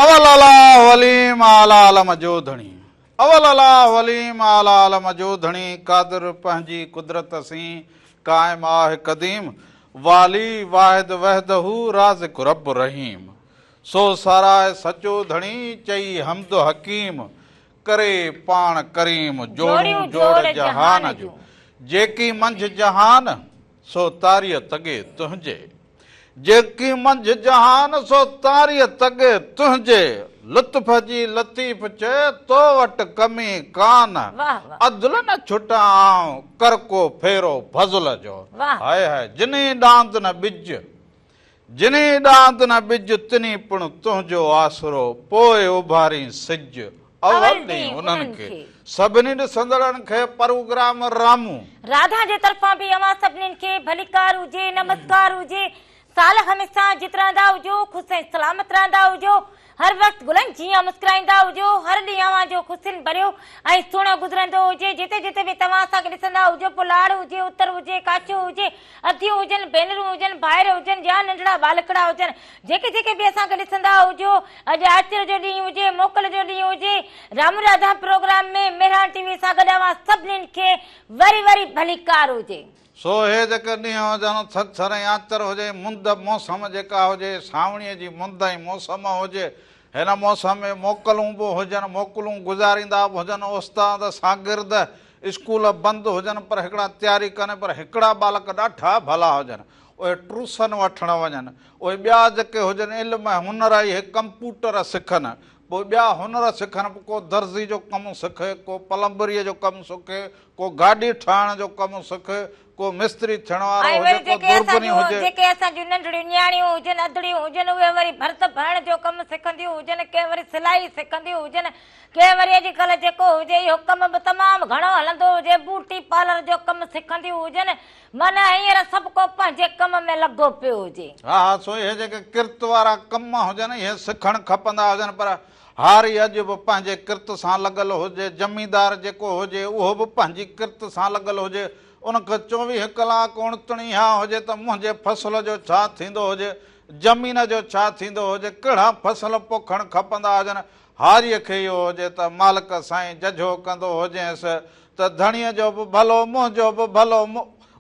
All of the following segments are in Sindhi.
اول الله عليم اعليٰ عالم جو ڌڻي. اول الله عليم اعليٰ عالم جو ڌڻي قادر پنهنجي قدرت سين قائم آه قديم والي واحد وحده رازق رب رحيم سو ساراهه سچو ڌڻي چئي حمد حڪيم ڪري پاڻ ڪريم جوڙيون جوڙ جهان جون جيڪي منجهه جهان سو تاريء تڳي تنهنجي. جيڪي منجهه جهان سو تاريء تڳي تنهنجي. لطف جي لطيف چئي تو وٽ ڪمي ڪانه. عدل نه ڇٽان آئون ڪر ڪو ڦيرو فضل جو. هاء هاء جنهين ڏاند نه ٻج جنهين ڏاند نه ٻج تنهين پڻ تنهنجو آسرو پوء اڀارين سج اول ڏينهن انهن کي. سڀني ڏسندڙن کي پروگرام رامون. راڌا جي طرفان به اوهان سڀنين کي ڀليڪار هجي نمسڪار هجي سال هميشه جت رهندا هجو خوش ۽ سلامت رهندا هجو هر وقت گلن جيان مسڪرائيندا هجو هر ڏينهن اوهان جو خوشين ڀريو ۽ سهڻو گذرندو هجي جتي جتي به توهان اسان کي ڏسندا هجو پوء لاڙ هجي اتر هجي ڪاڇو هجي اديون هجن ڀينرون هجن ڀائر هجن يا ننڍڙا ٻالڪڙا هجن جيڪي جيڪي به اسان کي ڏسندا هجو اڄ آچر جو ڏينهن هجي موڪل جو ڏينهن هجي Ramu Radha programme ۾ Mehran T V سان گڏ اوهان سڀنين کي وري وري ڀليڪار هجي. سو اهي جيڪي ڏينهن هجن، ڇنڇر ۽ آچر هجي، مند، موسم، جيڪا هجي، سانوڻيء جي مند ۽ موسم هجي، هن موسم ۾ موڪلون به هجن، موڪلون گذاريندا به هجن، استاد، شاگرد، اسڪول بند هجن پر هڪڙا تياري ڪن پر هڪڙا ٻالڪ ڏاڍا ڀلا هجن، اهي ٽوسن وٺڻ وڃن، اهي ٻيا جيڪي هجن علم ۽ هنر اهي ڪمپوٽر سکن، پوء ٻيا هنر سکن، پوء ڪو درزي جو ڪم سکي، ڪو پلمبريء جو ڪم سکي، ڪو گاڏي ٺاهڻ جو ڪم سکي، ڪو مستري ٿيڻ وارو ۽ وري هجي، ڪو جيڪي اسان دوربني جون هجي. جيڪي اسان جون ننڍڙيون نياڻيون هجن، ادڙيون هجن، اهي وري ڀرت ڀرڻ جو ڪم سکنديون هجن، ڪي وري سلائي سکنديون هجن، ڪي وري اڄڪلهه جيڪو هجي اهو ڪم به تمام گهڻو هلندو هجي، بوٽي پارلر جو ڪم سکنديون هجن، معنيٰ هينئر سڀ ڪو پنهنجي ڪم ۾ لڳو پيو هجي. ها ها سو اهي جيڪي ڪرت وارا ڪم هجن اهي سکڻ کپندا هجن پر هاري اڄ به پنهنجي ڪرت سان لڳل هجي، زميندار جيڪو هجي اهو به پنهنجي ڪرت سان لڳل هجي، ان کي 24 ڪلاڪ اڻتڻ اها هجي ته منهنجي فصل جو ڇا ٿيندو هجي، زمين جو ڇا ٿيندو هجي، ڪهڙا فصل پوکڻ کپندا هجن، هاريء کي اهو هجي ته مالڪ سائين ججهو ڪندو هجينس ته ڌڻيء جو به ڀلو منهنجو به ڀلو،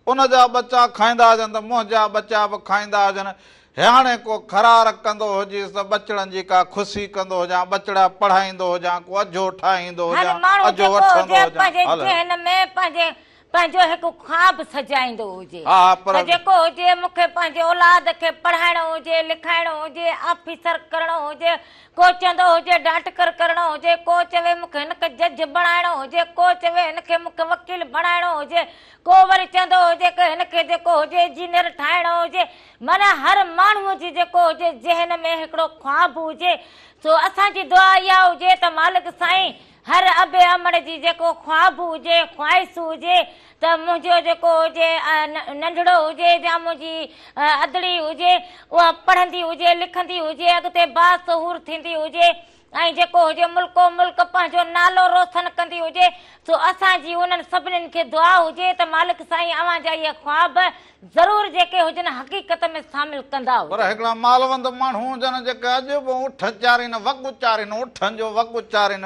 ان جا ٻچا کائيندا هجن ته منهنجا ٻچا به کائيندا هجن، هاڻي ڪو خرار ڪندو هجيس ته ٻچڙن جي ڪا خوشي ڪندو هجان، ٻچڙا پڙهائيندو هجان، ڪو اجهو ٺاهيندو هر هجان، ماڻهو اجهو جيڪو وٺندو هجي هجان. پنهنجي هل هل. ذهن ۾ پنهنجي پنهنجو هڪ خواب سجائيندو هجي ها ها پر. ته جيڪو هجي مون کي پنهنجي اولاد کي پڙهائڻو هجي، لکائڻو هجي، آفيسر ڪرڻو هجي، ڪو چوندو هجي ڊاٽڪر ڪرڻو هجي، ڪو چوي مون کي هن کي جج بڻائڻو هجي، ڪو چوي هن کي مون کي وڪيل بڻائڻو هجي، ڪو وري چوندو هجي ڪه هن کي جيڪو هجي انجنيئر ٺاهڻو هجي، معنيٰ هر ماڻهوء جي جيڪو هجي ذهن ۾ هڪڙو خواب هجي، سو اسان جي دعا اها هجي ته مالڪ سائين هر ابي امڙ جي جيڪو خواب هجي، خواهش هجي ته منهنجو جيڪو هجي ننڍڙو هجي يا منهنجي ادڙي هجي اها پڙهندي هجي، لکندي هجي، اڳتي باشعور ٿيندي هجي ۽ جيڪو هجي ملڪو ملڪ پنهنجو نالو روشن ڪندي هجي، سو اسان جي انهن سڀنين کي دعا هجي ته مالڪ سائين اوهان جا اهي خواب ضرور جيڪي هجن حقيقت ۾ شامل ڪندا پر هجن. هڪڙا مالوند ماڻهو هجن جيڪي اڄ به اٺ چارين، وڳ چارين، اٺن جو وڳ چارين،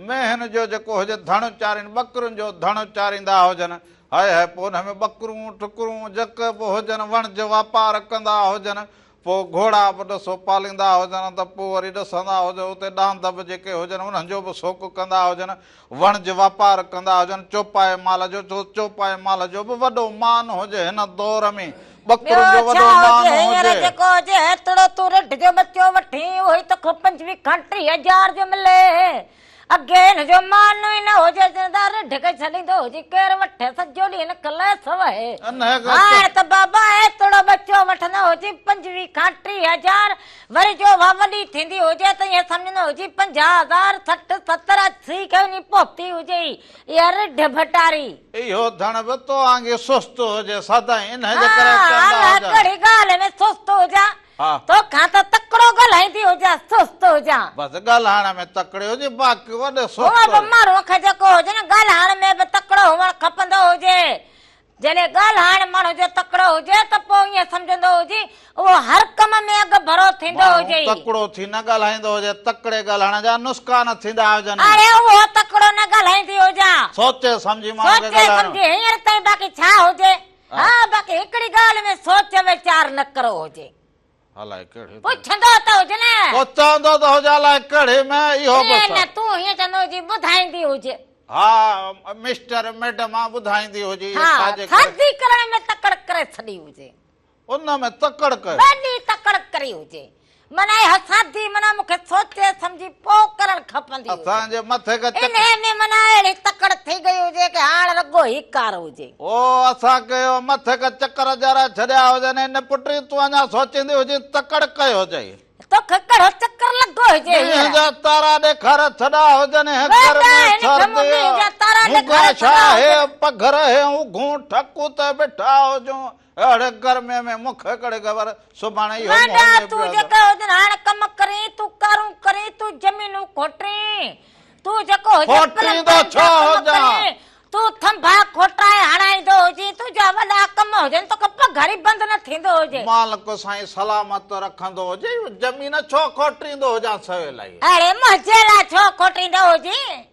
مينهن جو جيڪو هجي ڌڻ چارين، ٻڪرين جو ڌڻ چاريندا هجن، هاء هاء پوء انهن ۾ ٻڪرون، ٽڪرون جيڪي به هجن وڻج واپار ڪندا هجن، پوء گهوڙا به ڏسو پاليندا هجن ته پوء وري ڏسندا هجو اتي ڏاند به جيڪي هجن انهن جو به سوڪ ڪندا هجن، وڻج واپار ڪندا هجن، چوپائي مال جو ڇو چوپائي مال جو به وڏو مان هجي هن دور ۾ ٻيو ٻڪرين جو ڇا وڏو هجي مان هينئر هجي. جيڪو هجي هيتڙو تون رڍ جو ٻچو وٺين اهو ئي توکان 25 کان 30 هزار جو ملي. اڳي هن جو مان ئي نه هجي جنهن رڍ کي ڇڏيندو هجي ڪير وٺي سڄو ڏينهن ڪليس وهي هاڻ ته بابا ايترو ٻچو وٺندو هجي 25 کان 30 هزار وري جو اها وڏي ٿيندي هجي ته ائين سمجهندو هجي 50 هزار 60 70 80 کي وڃي پهتي هجي اها رڍ ڀٽاري. اهو ڌڻ به تو آنگي سست هجي سدائين انهي جي ڪري چوندا ها هجن. ڪهڙي ڳالهه ۾ سست هجان ها. توکان ته تڪڙو ڳالهائيندي هجان، سست هجان. بس ڳالهائڻ ۾ تڪڙي هجي، باقي وڏي سست هونء به هجي. ماڻهوء کي جيڪو هجي نه ڳالهائڻ ۾ به تڪڙو هئڻ کپندو هجي. جڏهن ڳالهائڻ ماڻهو جو تڪڙو هجي ته پوء ائين سمجهندو هجي اهو هر ڪم ۾ اڳڀرو ٿيندو هجي. ماڻهو تڪڙو ٿي نه ڳالهائيندو هجي، تڪڙي ڳالهائڻ جا نسخا نه ٿيندا هجن. اڙي اهو تڪڙو نه ڳالهائيندي هجان. سوچي سمجهي ماڻهو کي سوچي ڳالهائڻو. سمجهي هينئر تائين باقي ڇا هجي. ها باقي هڪڙي ڳالهه ۾ سوچ ويچار نه ڪرو هجي. الائي ڪهڙي ۾. پڇندو ته هجي نه. پوء چوندو ته هجي الائي ڪهڙي ۾ اهو به ائين نه تون هيئن چوندو هجي ٻڌائيندي هجي. ها مسٽر ميڊم آ ٻڌائيندي هجي اهي ها ڇا جي ڪري. شادي ڪرڻ ۾ تڪڙ ڪري ڇڏي هجي. ان ۾ تڪڙ ڪيو. وڏي تڪڙ ڪري هجي. معنيٰ اها شادي معنيٰ مون کي سوچي سمجهي پوء ڪرڻ کپندي هجي. اسان جي مٿي کي چڪ. انهيء ۾ معنيٰ اهڙي تڪڙ ٿي گئي هجي ڪي هاڻ رڳو هيڪار هجي. او اسان کي اهو مٿي کي چڪر ڄارائي ڇڏيا هجن. ان پٽي تون اڃا سوچيندي هجين تڪڙ ڪئي هجئي. توکي ڪهڙو چڪر لڳو هجي مينهن هينئر. جا تارا ڏيکاري ڇڏيا هجن هي وڏا گرمي هن کي مون سردي مينهن جا تارا هونگا ڏيکاري ڇا ڇڏيا هي هجن. پگهر هي اگهون ٺڪو تي بيٺا هجون. اهڙي گرميء ۾ مون کي ڪهڙي خبر، سڀاڻي اهو وڏا منهن ۾ تون پيو جيڪو هجين هاڻ ڪم ڪرين، تون ڪارون ڪرين، تون زمينون کوٽين، تون جيڪو هجين کوٽيندو پلمبرن ڇو جا ڪم هجان؟ ڪرين، تون ٿنڀا کوٽرائي هڻائيندو هجين، تنهنجا وڏا ڪم هجن، توکي پگهر ئي بند نه ٿيندو هجي. مالڪ سائين سلامت رکندو هجي، زمين ڇو کوٽيندو هجان سويل ئي. اڙي منهنجي لاء ڇو کوٽيندو هجين؟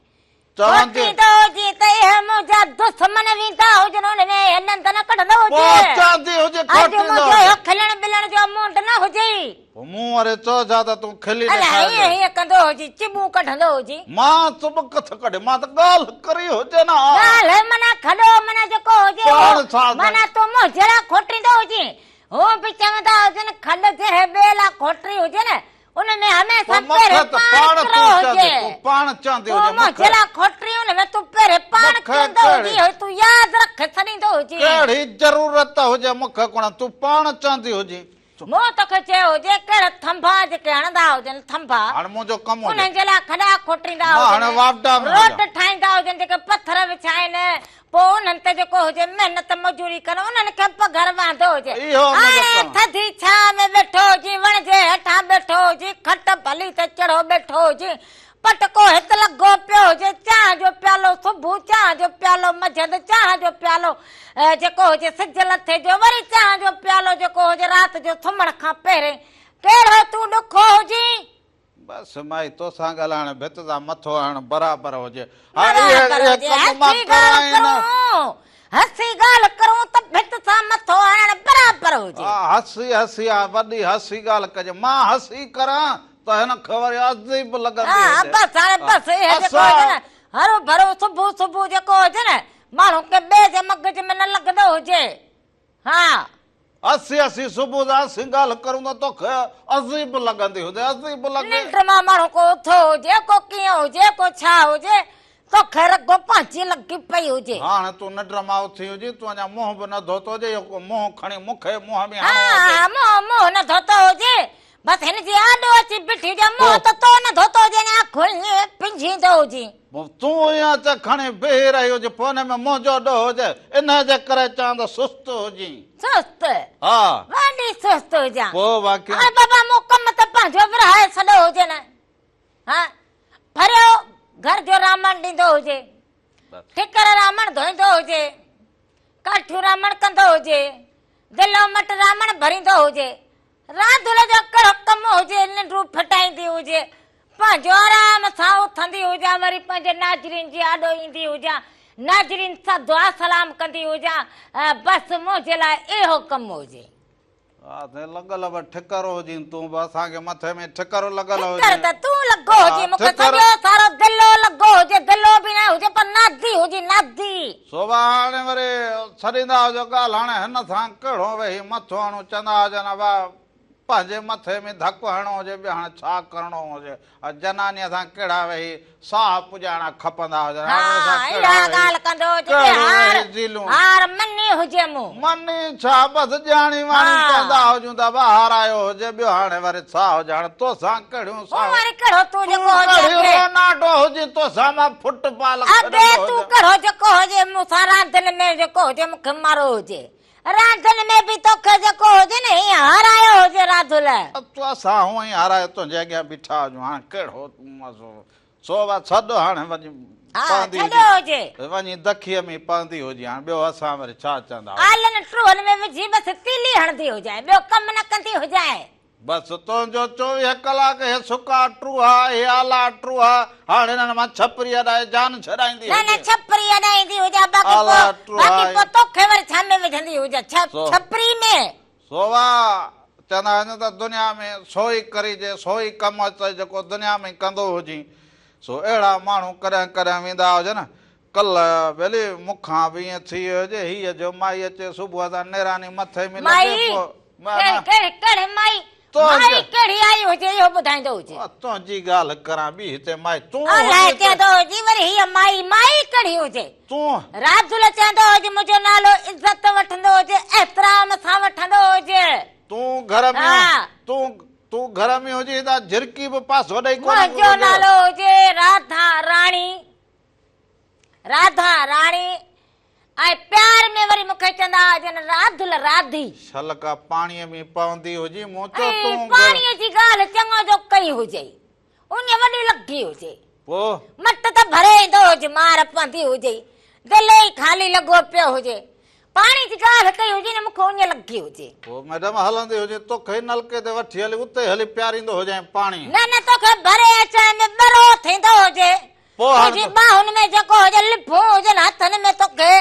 چوندي. سوچيندو هجي ته اهي منهنجا دشمن ويندا هجن ان ۾ اهي نند نه ڪڍندو هجي. پوء چوندي هجي اڄ کوٽيندو منهنجو هجي. اهو کلڻ ٻلڻ جو مونڊ نه هجي. پوء مون وري چيو ڇا ته تون کلي الائي ڏيکارجي. هيئن هيئن ڪندو هجي چٻون ڪڍندو هجي. مان چٻ ڪٿ ڪڍي مان ته ڳالهه ڪري هجي نه ها. ڳالهه معنيٰ کڏو معنيٰ جيڪو هجي پاڻ اهو ڇا ته. معنيٰ تون منهنجي لاء کوٽيندو هجين. هو به چوندا هجن کڏ جنهن ٻئي لاء کوٽي هجي نه ان ۾ هميشه پوء مون پهرين کي ته پاڻ پاڻ ڪرو تون چوندي، هجي. تون پاڻ چوندي تون هجي مون کي. منهنجي لاء کوٽري ان ۾ تون پهرين پاڻ مون کي ڪرندو ڪهڙي. هجين، هي تون ياد رکي ڇڏيندو هجين. ڪهڙي ضرورت هجي مون کي ڪونه، تون پاڻ چوندي هجين. مون توکي چيو هجي ڪهڙا ٿنڀا جيڪي هڻندا هجن ٿنڀا. هاڻ منهنجو ڪم هجي. انهن جي لاء کڏا کوٽريندا مان هجن. هاڻي واپڊا ۾ روڊ هجان. ٺاهيندا هجن جيڪي پٿر وڇائين. پوء انهن تي جيڪو هجي محنت مزوري ڪن، انهن کي پگهر وهندو هجي. اهو منهنجو هاڻي ڪم. ٿڌي ڇانء ۾ ويٺو هجين، وڻ جي هيٺان ٻيٺو هجين، کٽ ڀلي تي چڙهو ٻيٺو هجين، پٽڪو هت لڳو پيو هجي، چانهه جو پيالو صبح، چانهه جو پيالو منجهند، چانهه جو پيالو جيڪو هجي سج لٿي جو، وري چانهه جو پيالو جيڪو هجي رات جو سمهڻ کان پهرين. ڪهڙو تون ڏکو هجين؟ بس مائي توسان ڳالهائڻ ڀت سان مٿو هڻڻ برابر هجي. ها اهي برابر اهي هجي. ڪم مان هسي ڳالهه ڪرائين. ڪرون، هسي ڳالهه ڪرون ته ڀت سان مٿو هڻڻ برابر هجي. ها هسي هسي ها وڏي هسي ڳالهه ڪجي. مان هسي ڪران ته هن کي وري عجيب لڳندي ها هجي. بس هاڻي بس اهي جيڪو هجي نه هرو ڀرو صبح صبح جيڪو هجي نه ماڻهو ڪنهن ٻئي جي مغز ۾ نه لڳندو هجي. ها. اسي اسي صبح سان اسين ڳالهه ڪرون ته توکي عجيب لڳندي هجي، عجيب لڳي. ننڊ مان ماڻهو ڪو اٿو هجي، ڪو ڪيئن هجي، ڪو ڇا هجي، توکي رڳو پنهنجي لڳي پئي هجي. هاڻ تون ننڊ مان اٿي هجين، تون اڃا منهن به نه ڌوتو هجي، اهو ڪو منهن کڻي مون کي منهن ۾ هڻڻو هجي. ها، منهن منهن نه ڌوتو هجي، بس هن جي آڏو اچي بيٺي هجان، منهن ته تو نه ڌوتو هجي ۽ اکيون ائين پنجهيندو هجين. تون ائين اچ کڻي بيهي رهي هج، پوء ان ۾ منهنجو ڏوهه هجي، انهيء جي ڪري چوان ته سست هجين. سست؟ ها. وڏي سست هجان. پوء واقعي. هاڻي بابا مون ڪم ته پنهنجو ورهائي ڇڏيو هجي نه. ها، ڀريو گهر جو رامڻ ڏيندو هجي، ٺڪر رامڻ ڌوئيندو هجي، ڪاٺيون رامڻ ڪندو هجي، دلو مٽ رامڻ ڀريندو هجي، رانڌل جو ڪهڙو ڪم هجي، ننڊون ڦٽائيندي هجي، پنهنجو آرام سان اٿندي هجان، وري پنهنجي ناظرين جي آڏو ايندي هجان، ناظرين سان دعا سلام ڪندي هجان، بس منهنجي لاء اهو ڪم هجي. ها سائين لڳل به ٺڪر هجين تون به اسان کي مٿي ۾ ٺڪر لڳل هجين. ٺڪر ته تون لڳو هجين مون کي سڄو سارو دلو لڳو هجي، دلو به نه هجي پر نادي هجي نادي. سوڀا هاڻي وري ڇڏيندا هجو ڳالهه هاڻي هن سان ڪهڙو ويهي مٿو هڻون چوندا هجن ابا پنهنجي مٿي ۾ ڌڪ هڻڻو هجي ٻيو هاڻي ڇا ڪرڻو هجي جنانيء سان ڪهڙا ويهي ساهه پڄائڻا کپندا هجن ها هاڻي ان سان ڪهڙا اها ويهي ڳالهه ڪندو هجي ته ڪهڙو هار ويهي زيلون. هار مني هجي مون. مني ڇا بس ڄاڻي واڻي ها. چوندا هجون ته ابا هارايو هجي ٻيو هاڻي وري ڇا هجي هاڻي توسان ڪهڙيون هو ساهه وري ڪهڙو تون تون جيڪو هجي ڪهڙي اڳي. روناٽو هجين توسان مان فٽ بال اڳي کيڏندو تون هجان. ڪهڙو جيڪو هجي مون سان راندين ۾ جيڪو هجي مون کي مارو هجي. راندين ۾ به توکي جيڪو هجي نه هيئن هارايو هجي راڌل. تو اسان هونئن ئي هارائي تنهنجي اڳيان بيٺا هجون هاڻ ڪهڙو مزو. سو وا ڇڏ هاڻي وڃي ها پوندي ڇڏيو هجي. وڃي دکيء ۾ پوندي هجي. هاڻ ٻيو اسان وري ڇا چوندا هجون. آلن ٽوهن ۾ وجهي بس تيلي هڻندي هجانء، ٻيو ڪم نه ڪندي هجانء. بس تنهنجو 24 ڪلاڪ هي سڪا ٽوها، هي آلا ٽوها، هاڻ هنن مان ڇپري اڏائي جان ڇڏائيندي نه نه هجي. ڇپري اڏائيندي هجان، باقي آلا پوء ٽوها باقي پوء توکي وري ڇا ۾ وجهندي هجان سو ڇپري ۾. سووا چوندا آهن ته دنيا ۾ سو ئي ڪريجي، سو ئي ڪم اچي جيڪو دنيا ۾ ڪندو هجين. سو اهڙا ماڻهو ڪڏهن ڪڏهن ويندا هجن. ڪلهه ٻيلي مون کان به ائين ٿي ويو هجي، هيء جو مائي اچي صبح سان نيراني مٿي ۾ لڳي مائي پوء ڪهڙي ڪهڙي ڪهڙي مائي مائي ڪهڙي آئي هجي اهو ٻڌائيندو هجي. تنهنجي ڳالهه ڪران ٻي هتي مائي تون الائي هجين ته. چوندو هجي وري هيء مائي مائي ڪهڙي هجي. تون. راڌل چوندو هجي منهنجو نالو عزت وٺندو هجي احترام سان وٺندو هجي. تون گهر ۾ تون تون گهر ۾ هجين ته جهرڪي به پاسو ڏئي ڪونه منهنجو نالو هجي راڌا راڻي راڌا راڻي ۽ پيار ۾ وري مون کي چوندا هجن راڌل راڌي. شل ڪا پاڻيء ۾ پوندي هجي مون چيو ۽ تون. پاڻيء جي ڳالهه چڱو جو ڪئي هجئي. اڃ وڏي لڳي هجي. پوء؟ مٽ ته ڀري ايندو هجي مار پوندي هجي. دل ئي خالي لڳو پيو هجي. پاڻي جي ڳالهه ڪئي هجي نه مون کي اڃ لڳي هجي. پوء ميڊم هلندي هجي توکي نلڪي تي وٺي هلي اتي هلي پياريندو هجانء پاڻي. نه نه توکي ڀري اچڻ ۾ ٻرو ٿيندو هجي. پوء هاڻ تنهنجي ٻانهن ۾ جيڪو هجي لڦون هجن هٿن ۾ توکي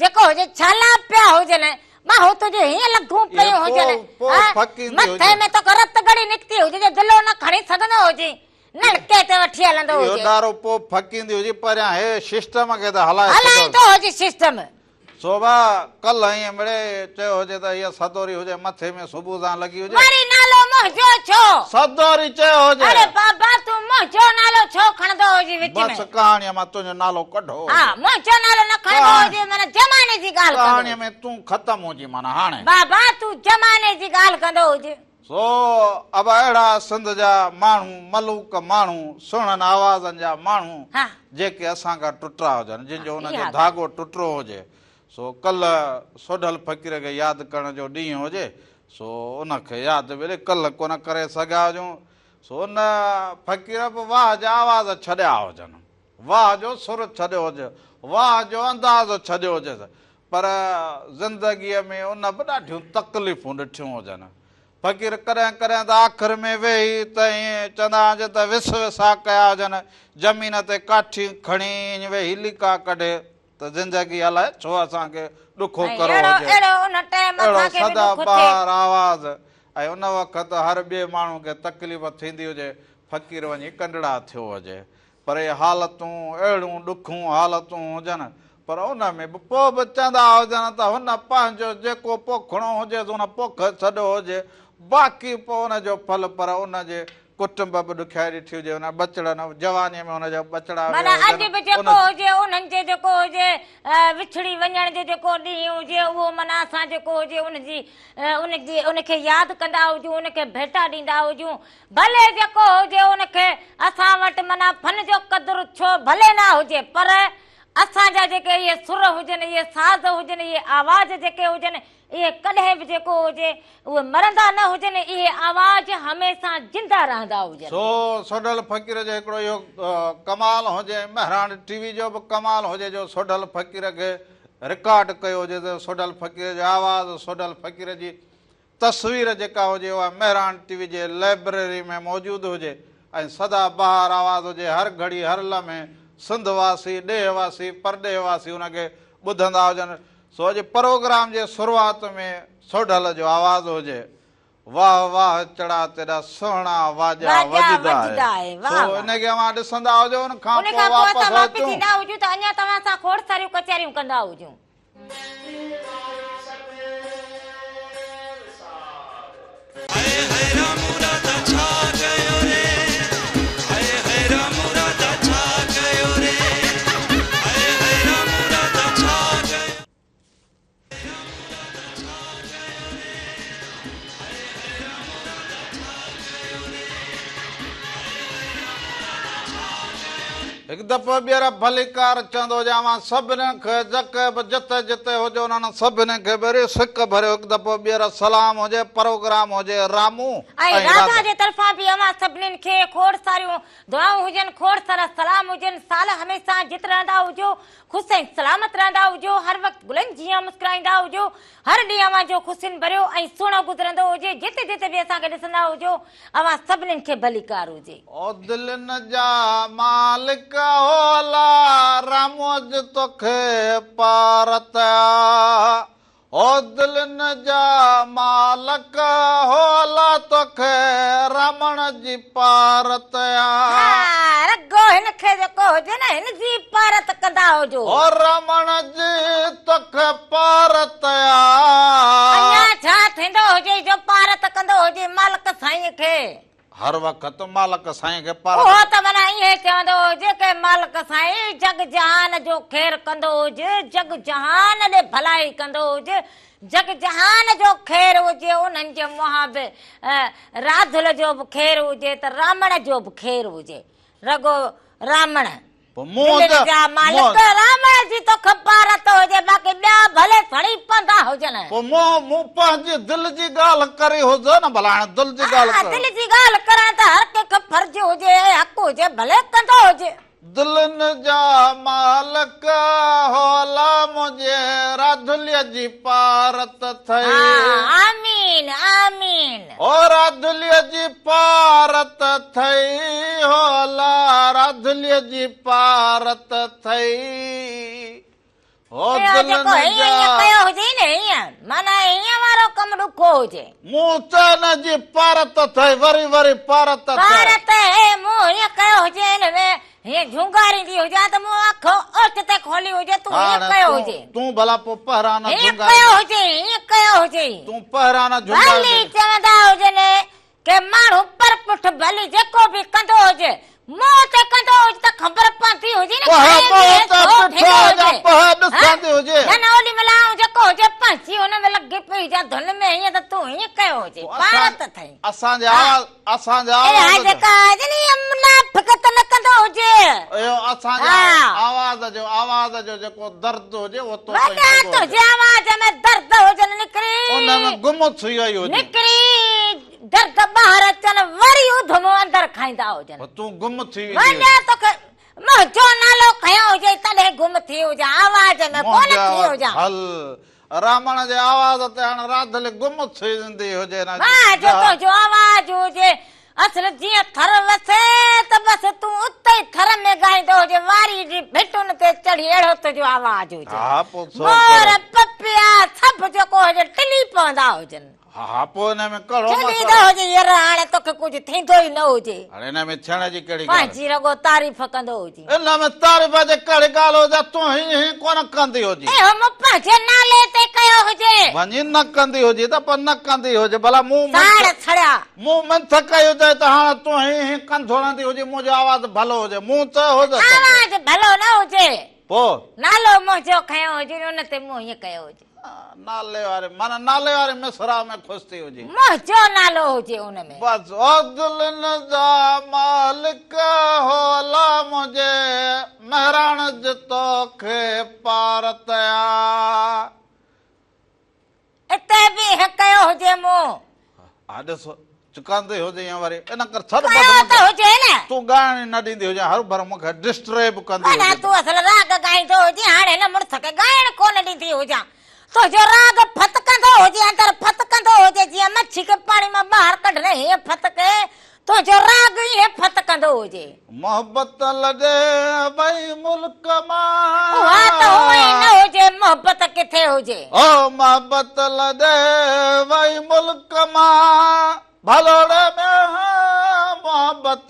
جيڪو هجي ڇالا پيا هجن ٻانهون تنهنجون هيئن لڳون اهي پيون پوء هجن پوء ها ڦڪيندي مٿي هجي. ۾ توکي رت ڳڙي نڪتي هجي جو دلو نه کڻي سگهندو هجين نلڪي تي وٺي هلندو اهو هجي. ڏارو پوء ڦڪيندي هجي پريان هي سسٽم کي ته هلائي ڇڏيو. هلائيندو هجي سسٽم. سوڀا ڪلهه ائين مڙي چيو هجي ته هيء سدوري هجي مٿي ۾ صبح سان لڳي هجي. وري نالو منهنجو ڇو؟ سدوري چيو هجي. اڙي بابا تون منهنجو نالو ڇو کڻندو هجين وچ ۾؟ بس ڪهاڻيء مان تنهنجو نالو ڪڍو هجي. ها منهنجو نالو نه کڻندو هجي معنيٰ زماني جي ڳالهه ڪندو ڪهاڻيء هجي. ۾ تون ختم هجين معنيٰ هاڻي. بابا تون زماني جي ڳالهه ڪندو هجين. سو ابا اهڙا سنڌ جا ماڻهو ملوڪ ماڻهو سهڻن آوازن جا ماڻهو جيڪي اسان کان ٽٽا هجن جن جو انهن جو ڌاڳو ٽٽو هجي سو ڪلهه سوڍل فقير کي ياد ڪرڻ جو ڏينهن هجي سو ان کي ياد به ڪلهه ڪونه ڪري سگهيا هجون سو ان فقير به واهه جا آواز ڇڏيا هجن واهه جو سر ڇڏيو هجي واهه جو انداز ڇڏيو هجيس پر زندگيء ۾ ان به ڏاڍيون تڪليفون ڏٺيون هجن. فقير ڪڏهن ڪڏهن ته آخر ۾ ويهي ته ائين چوندا هجن ته وس وسا ڪيا هجن، زمين تي ڪاٺي کڻي ائين ويهي ليڪا ڪڍي ته زندگي الائي ڇو اسان کي ڏکو ڪرو هجي. اهڙو سدا بهار آواز ۽ ان وقت هر ٻئي ماڻهو کي تڪليف ٿيندي هجي، فقير وڃي ڪنڊڙا ٿيو هجي. پر اهي حالتون اهڙيون ڏکيون حالتون هجن پر ان ۾ به پوء به چوندا هجن ته هن پنهنجو جيڪو پوکڻو هجيس ان پوکي ڇڏيو هجي باقي پوء ان جو ڦل پر ان جي ڪٽنب به ڏکيائي ڏٺي هجي ان ٻچڙن جوانيء ۾ ان جا ٻچڙا ويا معنيٰ اڄ هجن به ان جيڪو هجي انهن جي جيڪو هجي وڇڙي وڃڻ جو جيڪو ڏينهن هجي اهو معنيٰ اسان جيڪو هجي ان جي ان جي ان کي ياد ڪندا هجون ان کي ڀيٽا ڏيندا هجون ڀلي جيڪو هجي ان کي اسان وٽ معنيٰ فن جو قدر ڇو ڀلي نه هجي پر اسان جا جيڪي اهي سر هجن اهي ساز هجن اهي آواز جيڪي هجن اهي ڪڏهن به جيڪو هجي اهي مرندا نه هجن اهي آواز هميشه زنده رهندا هجن. سو سوڍل فقير جو هڪڙو اهو ڪمال هجي ۽ مهراڻ ٽي وي جو به ڪمال هجي جو سوڍل فقير کي رڪارڊ ڪيو هجي ته سوڍل فقير جو آواز سوڍل فقير جي تصوير جيڪا هجي اها مهراڻ ٽي وي جي لئبريري ۾ موجود هجي ۽ سدا بهار آواز هجي هر گهڙي هر لمحي سنڌ واسي ڏيهه واسي پرڏيهه واسي ان کي ٻڌندا هجن سو اڄ پروگرام جي شروعات ۾ سوڍل جو آواز هجي واهه واهه چڙا تيڏا سهڻا واڄا وڄدا آهي سو ان کي اوهان ڏسندا هجو ان کان پوء واپس اچون. ٿيندا هجون ته اڃا توهان سان کوڙ ساريون ڪچهريون ڪندا هجون. هڪ دفعو ٻيهر ڀليڪار چوندو هجان اوهان سڀني کي جيڪي به جتي جتي هجو انهن سڀني کي ڀيري سڪ ڀريو هڪ دفعو ٻيهر سلام هجي پروگرام هجي رامو ۽ راڌا جي طرفان به اوهان سڀنين کي کوڙ ساريون دعائون هجن کوڙ سارا سلام هجن سال هميشه جت رهندا هجو خوش ۽ سلامت رهندا هجو هر وقت گلن جيان مسڪرائيندا هجو هر ڏينهن اوهان جو خوشين ڀريو ۽ سهڻو گذرندو هجي جتي جتي به اسان کي ڏسندا هجو اوهان سڀنين کي ڀليڪار هجي. او دلين جا مالڪ او الله رامو اڄ توکي پارت آ او دلين جا مالڪ او الله توکي رامڻ جي پارت آ. ها رڳو هن کي جيڪو هجي نه هن جي پارت ڪندا هجو. او رامڻ جي توکي پارت آ. اڃا ڇا ٿيندو هجي جو پارت ڪندو هجي مالڪ سائين کي. هر وقت مالڪ سائين کي پارت. اهو ته معنيٰ ائين چوندو هجي ڪي مالڪ سائين جڳ جهان جو خير ڪندو هجي، جڳ جهان ڏي ڀلائي ڪندو هجي، جڳ جهان جو خير هجي، انهن جي منهان به راڌل جو به خير هجي ته رامڻ جو به خير هجي. رڳو رامڻ. دلين جا مالڪ رامڻ جي توکي پارت هجي باقي ٻيا ڀلي سڙي پوندا هجن. پوء مون مون پنهنجي دل جي ڳالهه ڪري هجي نه ڀلا هاڻي دل جي ڳالهه ها دل جي ڳالهه ڪرڻ ته هر ڪنهن کي فرض هجي ۽ حق هجي ڀلي ڪندو هجي. دلين جا مالڪ هو الله منهنجي راڌليء جي پارت ٿئي. ها آمين آمين. او راڌليء جي پارت ٿئي، هو الا راڌليء جي پارت ٿئي، هو اهو دلن جيڪو هيئن جا. هيئن ڪيو هجئي نه هيئن، معنيٰ هيئن وارو ڪم ڏکو هجي. مون چئن جي پارت ٿئي، وري وري پارت ٿئي. پارت هي، مون هيئن ڪيو هجي هن ۾ هيئن جهونگاريندي هجان ته مون اک اوچتي کولي هجي، تون هيئن هاڻ ڪيو تون هجي. تون ڀلا پوء پهرانا هيئن جهونگاريندي. ڪيو هجي، هيئن ڪيو هجي. تون پهرانا ڀلي جهونگاريندي. چوندا هجن ڪي ماڻهو پر پٺ ڀلي جيڪو به ڪندو هجي، منهن تي ڪندو هجي ته خبر پوندي هجي نه پهه کائي به منهن تي ڇو بيٺو ٿيندو هجان، هجي. پهه ها ڏسندي هجي. نه نه اوڏي مهل آئون جيڪو هجي پنهنجي ان ۾ لڳي پئي هجان ڌن ۾ هيئن ته تون هيئن ڪيو هجي، پوء پارت اسان اٿئي. اسان جي ها. آواز اسان جي اها آواز جو. جيڪا هجي ني اها منافقت نه ڪندو هجي. اهو اسان جي ها. آواز جو آواز جو جيڪو درد هجي اهو تو تائين وڏا پڳو هجي. تنهنجي آواز ۾ درد هجن نڪري. ان ۾ گم ٿي وئي هجي. نڪري درد ٻاهر اچن وري اڌمو اندر کائيندا هجن. پوء تون گم ٿي ويندي وڏا هجين. توکي منهنجو نالو کنيو هجي تڏهن گم ٿي هجان آواز ۾ ڪونه منهنجي ٿي آواز هجان. هل رامڻ جي آواز تي هاڻ راڌلي گم ٿي ويندي هجي نه واهه جو تنهنجو آواز هجي اصل جيئن ٿر وسي ته بس تون اتي ئي ٿر ۾ ڳائيندو هجي واري جي ڀٽن تي چڙهي اهڙو تنهنجو آواز هجي ها پوء سو مور ڪرو. پپيا سڀ جيڪو هجي ٽلي پوندا هجن. ها پوء ان ۾ ڪهڙو چليندو مسئلو؟ هجي ير هاڻي توکي ڪجهه ٿيندو ئي نه هجي. هاڻي ان ۾ ٿيڻ جي ڪهڙي ڳالهه؟ پنهنجي رڳو تعريف ڪندو هجين. ان ۾ تعريف جي ڪهڙي ڳالهه هجي تون هين هين ڪونه ڪندي هجين. اهو مون پنهنجي نالي تي ڪيو هجي. وڃي نه ڪندي هجي ته پوء نه ڪندي هجي ڀلا مون ساڙ منٿ ڇڙيا. مون منٿ ڪئي هجي ته هاڻي تون هين هين ڪنڌ هڻندي هجي منهنجو آواز ڀلو هجي مون چيو هجي ته پوء. آواز ڀلو نه هجي. پوء. نالو منهنجو کنيو هجي ان تي مون هيئن ڪيو هجي. نالي واري معنيٰ نالي واري مصرع ۾ خوش ٿي هجي. منهنجو نالو هجي ان ۾. بس او دلين جا مالڪ هو الله منهنجي مهراڻ جي توکي پارت آ. اتي به هي ڪيو هجي مون. ها ڏس چڪاندي هجي يا وري ان ڪر ڇڏ بس ڪيو ته مونکي هجي نه. تون ڳائڻ ئي نه ڏيندي هجين هروڀرو مونکي ڊسٽريب ڪندي معنيٰ هجين. تون اصل راڳ ڳائيندو هجين هاڻي هن مڙس کي ڳائڻ ڪونه ڏيندي هجان تنهنجو راڳ ڦٿڪندو هجي اندر ڦٿڪندو هجي جيئن مڇي کي پاڻي مان ٻاهر ڪڍڻ هيئن ڦٿڪي تنهنجو راڳ ائين ڦٿڪندو هجي. محبت لڏي وئي ملڪ مان. اها ته هونئن ئي نه هجي محبت ڪٿي هجي. او محبت لڏي وئي ملڪ مان ڀلوڙي ۾ محبت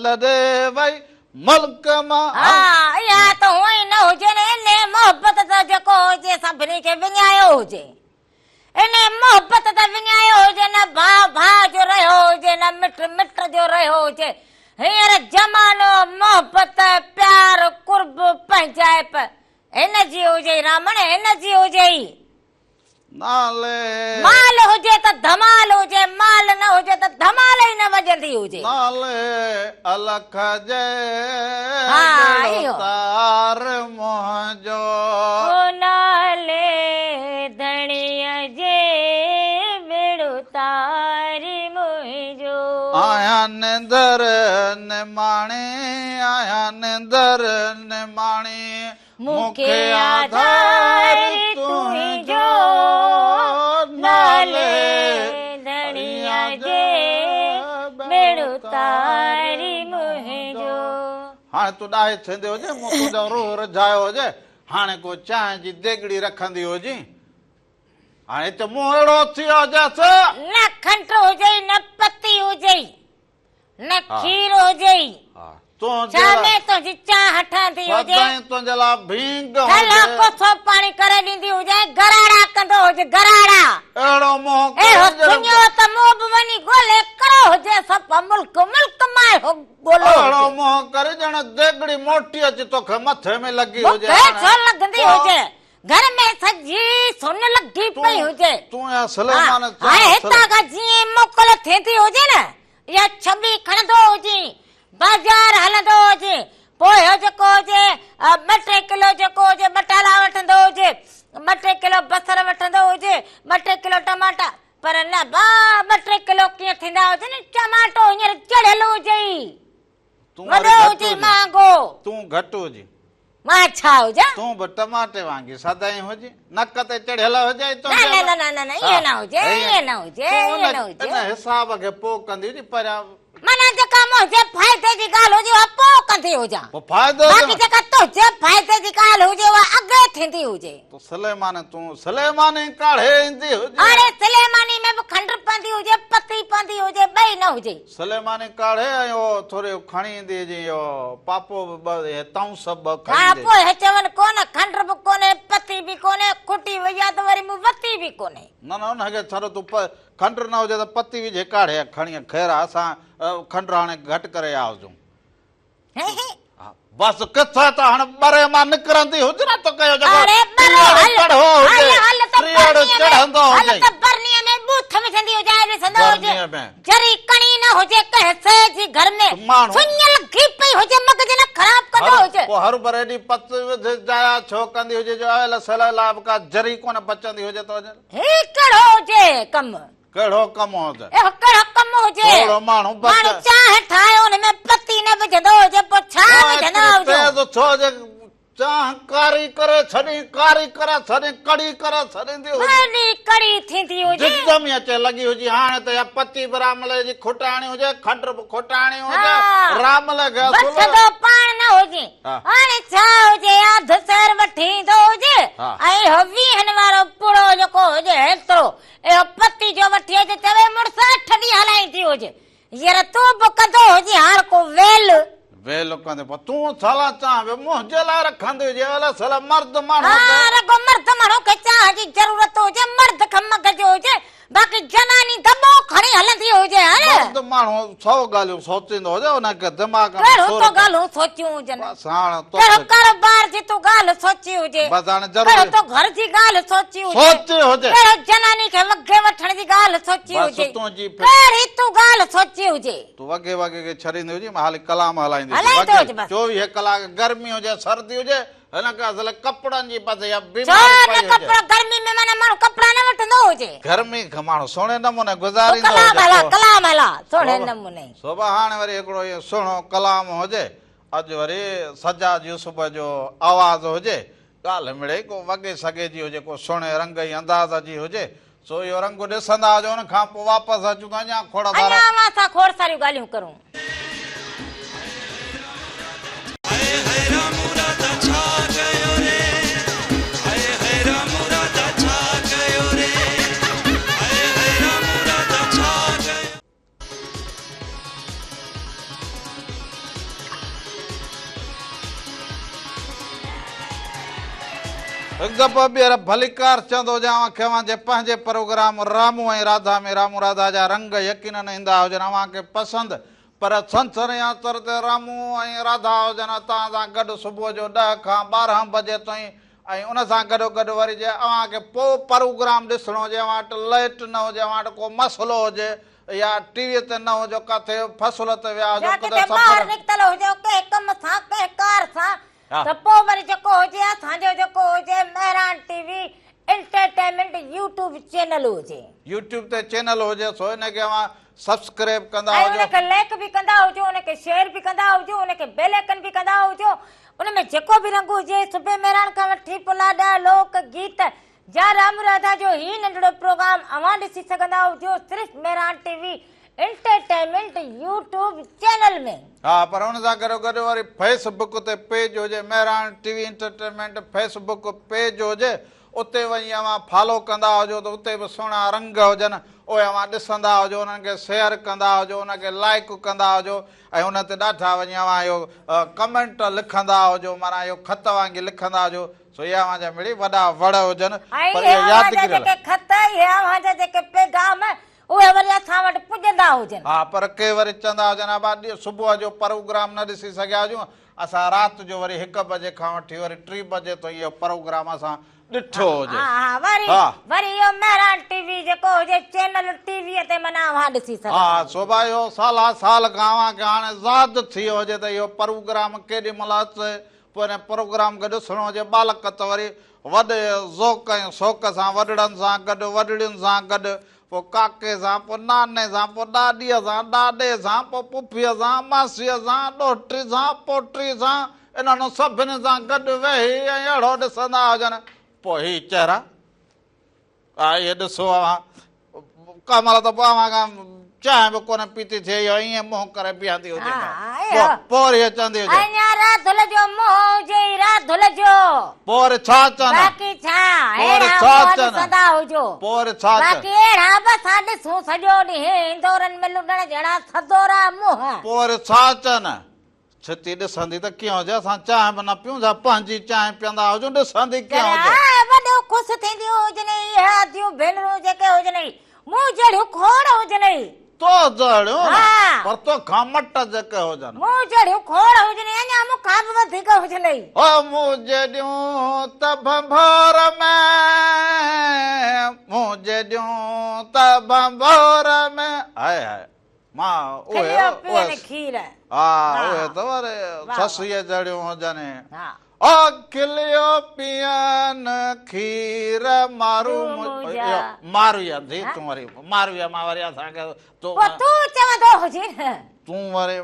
لڏي وئي ملڪ مان. ها اها ته هونئن ئي نه هجي نه انهي محبت ته جيڪو هجي سڀني کي وڃايو هجي. انهيء محبت ته وڃايو هجي نه ڀاء ڀاء جو رهيو هجي نه مٽ مٽ جو رهيو هجي. هينئر زمانو محبت، پيار، قرب، پنهنجائپ هن جي هجي رامڻ هن جي هجي. نالي. مال هجي ته ڌمال هجي، مال نه هجي ته ڌمال ئي نه وڄندي هجي. نالي الک جي ٻيڙو تار منهنجو. او نالي ڌڻيء جي ٻيڙو تار منهنجو. آهيان نندر نماڻي، آهيان نندر نماڻي. مون کي آڌار تنهنجو نالي ڌڻيء جي ٻيڙو تار منهنجو. هاڻي تون ڏاهي ٿيندي هجين، مون تنهنجو روح رجهايو هجي، هاڻي ڪو چانهه جي ديڳڙي رکندي هجين، هاڻي هتي منهن اهڙو ٿي ويو هجيس. نه کنڊ هجئي نه پتي هجئي. نه کير هجئي. ڇا ۾ تنهنجي چانهه ٺهندي هجي. سدائين تنهنجي لاء ڀينگ هجي. ٿلهو ڪوسو پاڻي ڪري ڏيندي هجي ۽ گراڙا ڪندو هجي گراڙا. اهڙو منهن ڪري اهو سڃو ته مون به وڃي ڳولي ڪرو هجي سپ ملڪ ملڪ مان اهو ڳولو هجي. اهڙو منهن ڪري ڄڻ ديڳڙي موٽي اچي توکي مٿي ۾ لڳي هجي. مون کي ڇو لڳندي هجي. گهر ۾ سڄي سن لڳي پئي هجي. تون يا سليمان چانهه. هاڻي هتان کان جيئن موڪل ٿيندي هجي نه يا ڇٻي کڻندو هجين، بازار هلندو هجين، پوء اهو جيڪو هجي ٻه ٽي ڪلو جيڪو هجي ٻٽالا وٺندو هجي، ٻه ٽي ڪلو بصر وٺندو هجي، ٻه ٽي ڪلو ٽماٽا، پر نه ڀاء ٻه ٽي ڪلو ڪيئن ٿيندا هجن، ٽماٽو هينئر چڙهيل هجئي. وڏو هجي مهانگو. تون گهٽ هجين. مان ڇا هجان؟ تون به ٽماٽي وانگي سدائين هجين. نڪ تي چڙهيل هجئي تنهنجي. نه نه نه نه نه ائين نه هجي ائين نه هجي ائين نه هجي. ان حساب کي پوء ڪندي هجين پهريان. معنيٰ جيڪا منهنجي فائدي جي ڳالهه هجي اها پوء ڪندي هجان. پوء فائدو باقي جيڪا تنهنجي فائدي جي ڳالهه هجي اها اڳي ٿيندي هجي. تو سليماني تون سليماني ڪاڙهي ايندي هجين. اڙي سليماني ۾ به کنڊ پوندي هجي پتي پوندي هجي ٻئي نه هجي. سليماني ڪاڙهي ۽ اهو ٿوري کڻي ايندي هجي اهو پاپو به ٻه اهي تئونس به کڻي ها ايندي. پوء چون ڪونه کنڊ به ڪونهي پتي به ڪونهي کٽي وئي آ ته وري مون وتي به ڪونهي. نه نه ان کي ڇڏ تون کنڊ نه هجي ته پتي وجهي ڪاڙهي کڻي خير آ اسان کنڊ هاڻي گهٽ ڪري آ هجون. بس ڪٿي ته هاڻ ٻري مان نڪرندي هج نه تو ڪيو جيڪو اڙي ٻرو ٽيئڙ هل چڙهو هل هجي هل ته ٽيئڙ برنيء ۾ چڙهندو هل هجي ته برنيء ۾ ٻوٿ وجهندي هجي ۽ ڏسندو هجي برنيء ۾ ذري ڪڻي نه هجي ڪنهن شيء جي گهر ۾ ماڻهو سڃ لڳي پئي هجي مغز نه خراب ڪندو هر هجي. پوء هر ڀر ايڏي پت وڌ جايا ڇو ڪندي هجي جو اهل سلهه لاء به ڪا ذري ڪونه بچندي هجي تو جي هي ڪهڙو هجي ڪم. ڪهڙو ڪم هجي. اهو ڪهڙو ڪم هجي. ٿورو ماڻهو بچ. ماڻهو چانهه ٺاهي ان ۾ پتي نه وجهندو هجي پوء ڇا وجهندا هجو. تيز ڇو هجي چانهه ڪاري ڪري ڇڏين ڪاري ڪري ڇڏين ڪڙي ڪري ڇڏيندي هجي. وڏي ڪڙي ٿيندي هجي. جدم ئي اچي لڳي هجي هاڻي ته اها پتي به راملي جي کٽاڻي هجي کنڊ به کٽاڻي هجي راملي کي اصل. وٺندو پاڻ نه هجي هاڻي ڇا هجي اڌ سير وٺي ايندو هجي ۽ اهو ويهن وارو پڙو جيڪو هجي هيترو اهو پتي جو وٺي اچ چوي مڙس اٺ ڏينهن هلائيندي هجي. ير تون به ڪندو هجين هاڻ ڪو ويل. ويل ڪندي پر تون ڇالا چانهه به منهنجي لاء رکندي هجين الا سلا مرد ماڻهو کي. ها رڳو مرد ماڻهو کي چانهه جي ضرورت هجي مرد کي مغز هجي باقي زناني دٻو کڻي هلندي هجي هل. مرد ماڻهو سو ڳالهيون سوچيندو هجي ان کي دماغ ۾ ڪهڙو سور تو ڳالهون سوچيون هجن. بس هاڻ ڪهڙو توکي. ڪاروبار جي تون ڳالهه سوچي هجي. بس هاڻ ضروري. ڪهڙو تو گهر جي ڳالهه سوچي هجي. سوچي هجي. ڪهڙو زناني کي وڳي وٺڻ جي ڳالهه سوچي بس هجي. تنهنجي ڪهڙي تون ڳالهه سوچي هجي. تون وڳي وڳي کي ڇڏيندي هجين مان حالي ڪلام هلائيندي هجين. هلائيندو وڳي هج بس. 24 ڪلاڪ گرمي هجي سردي هجي هن کي اصل ڪپڙن جي بس اها ڇو بيماري نه پئي هجي. ڪپڙا گرمي ۾ معنيٰ ماڻهو ڪپڙا نه وٺندو هجي. گرمي کي ماڻهو سهڻي نموني تون گذاريندو ڪلام هجي هلا پوء. ڪلام هلا سهڻي نموني. سوڀا هاڻي وري هڪڙو اهو سهڻو ڪلام هجي. اڄ وري سجاد يوسف جو آواز هجي، ڳالهه مڙئي ڪو وڳي سڳي جي هجي، ڪو سهڻي رنگ ۽ انداز جي هجي، سو اهو رنگ ڏسندا هجو، ان کان پوء واپس اچون ته اڃا کوڙ سارا. اڃا اوهان سان کوڙ ساريون ڳالهيون ڪرون. هڪ دفعو ٻيهر ڀليڪار چوندو هجان اوهان کي اوهان جي پنهنجي پروگرام رامو ۽ راڌا ۾ رامو راڌا جا رنگ يقينن ايندا هجن اوهان کي پسند پر ڇنڇر يا آچر تي رامو ۽ راڌا هجن اتان سان گڏ صبح جو ڏهه کان 12 بجي تائين. ۽ ان سان گڏو گڏ وري جي اوهان کي پو پروگرام ڏسڻو هجي اوهان وٽ لئٽ نه هجي اوهان وٽ ڪو مسئلو هجي يا ٽي وي تي نه هجو ڪاٿي فصل تي ويا هجو يا ڪٿي ڪٿي ٻاهر سفر نڪتل هجو ڪنهن ڪم سان ڪنهن ڪار سان ها. ته پو وري جيڪو هجي اسان جو جيڪو هجي Mehran T V entertainment YouTube channel هجي. يوٽيوب تي چينل هجي سو ان کي اوهان سبسڪرائب ڪندا ۽ ان هجو. کي لائيڪ به ڪندا هجو ان کي شيئر به ڪندا هجو ان کي بيل آئيڪن به ڪندا هجو ان ۾ جيڪو به رنگ هجي صبح مهراڻ کان وٺي پلاڏا لوڪ گيت جا رام راڌا جو هي ننڍڙو پروگرام اوهان ڏسي سگهندا هجو صرف Mehran T V entertainment YouTube channel ۾. ها پر ان سان گڏو گڏ وري فيس بڪ تي پيج هجي Mehran T V entertainment Facebook page هجي اتي وڃي اوهان فالو ڪندا هجو ته اتي به سهڻا رنگ هجن اهي اوهان ڏسندا هجو انهن کي شيئر ڪندا هجو ان کي لائيڪ ڪندا هجو ۽ ان تي ڏاڍا وڃي اوهان اهو ڪمينٽ لکندا هجو معنيٰ اهو خط وانگي لکندا هجو سو اهي اوهان جا مڙئي وڏا وڙ هجن ۽ پر اهي اهي اوهان جا يادگيري جيڪي خط اهي اوهان جا جيڪي پيغام اهي وري اسان وٽ پڄندا هجن. ها پر ڪي وري چوندا هجن ابا صبح جو پروگرام نه ڏسي سگهيا هجون اسان رات جو وري هڪ بجي کان وٺي وري ٽي بجي تائين اهو پروگرام اسان ڏٺو هجي. ها ها وري ها. وري اهو مهراڻ ٽي وي جيڪو هجي چينل ٽي ويء تي معنيٰ اوهان ڏسي سگهندا ها هجو. سو ڀا اهو سالا سال کان اوهان کي هاڻي زاد ٿي ويو هجي ته اهو پروگرام ڪيڏي مهل اچي پوء ان پروگرام کي ڏسڻو هجي ٻالڪ ته وري وڏي ذوق ۽ شوق سان وڏڙن سان گڏ وڏڙين سان گڏ پوء ڪاڪي سان، پوء ناني سان، پوء ڏاڏيء سان، ڏاڏي سان، پوء پڦيء سان، ماسيء سان، ڏوهٽي سان، پوٽي سان، انهن سڀني سان گڏ ويهي ۽ اهڙو ڏسندا هجن. پوء هي چهرا، اهي ڏسو اوهان، ڪنهن مهل ته پوء اوهان کان چانهه به ڪونه پيتي ٿئي، اهو ائين منهن ڪري بيهندي هجي. پوء وري هيء چوندي هجي. اڃا راڌل جو منهن هجي ئي راڌل جو. پوء وري ڇا چون؟ باقي ڇا پوء وري اهڙا ڇا منهن چون؟ ڏسندا هجو. پوء وري ڇا چون؟ باقي اهڙا به اسان ڏسون سڄو ڏينهن هندورن ۾ لڏڻ جهڙا سدورا منهن. پوء وري ڇا چون؟ ڇتي ڏسندي ته ڪيئن هجي، اسان چانهه به نه پيون ڇا پنهنجي چانهه پيئندا هجون ڏسندي ڪيئن هجي. جڏهن وڏو خوش ٿينديون هجنئي اهي اديون ڀينرون جيڪي هجنئي مون جهڙيون کوڙ هجنئي. تو جهڙيون نه پر تو کان مٽ جيڪي هجن. مون جهڙيون کوڙ هجنئي اڃا مون کان به وڌيڪ هجنئي. او مون جيڏيون ته ڀنڀور ۾، مون جيڏيون ته ڀنڀور ۾. هاء هاء مان اهي کليو پيئن کير. ها اهي ته وري سسئيء جهڙيون هجن. او کليو پيئن کير مارو ماروي ٿي تون وري ماروي مان وري اسان کي تو پوء تون چوندو هجين نه. تون وري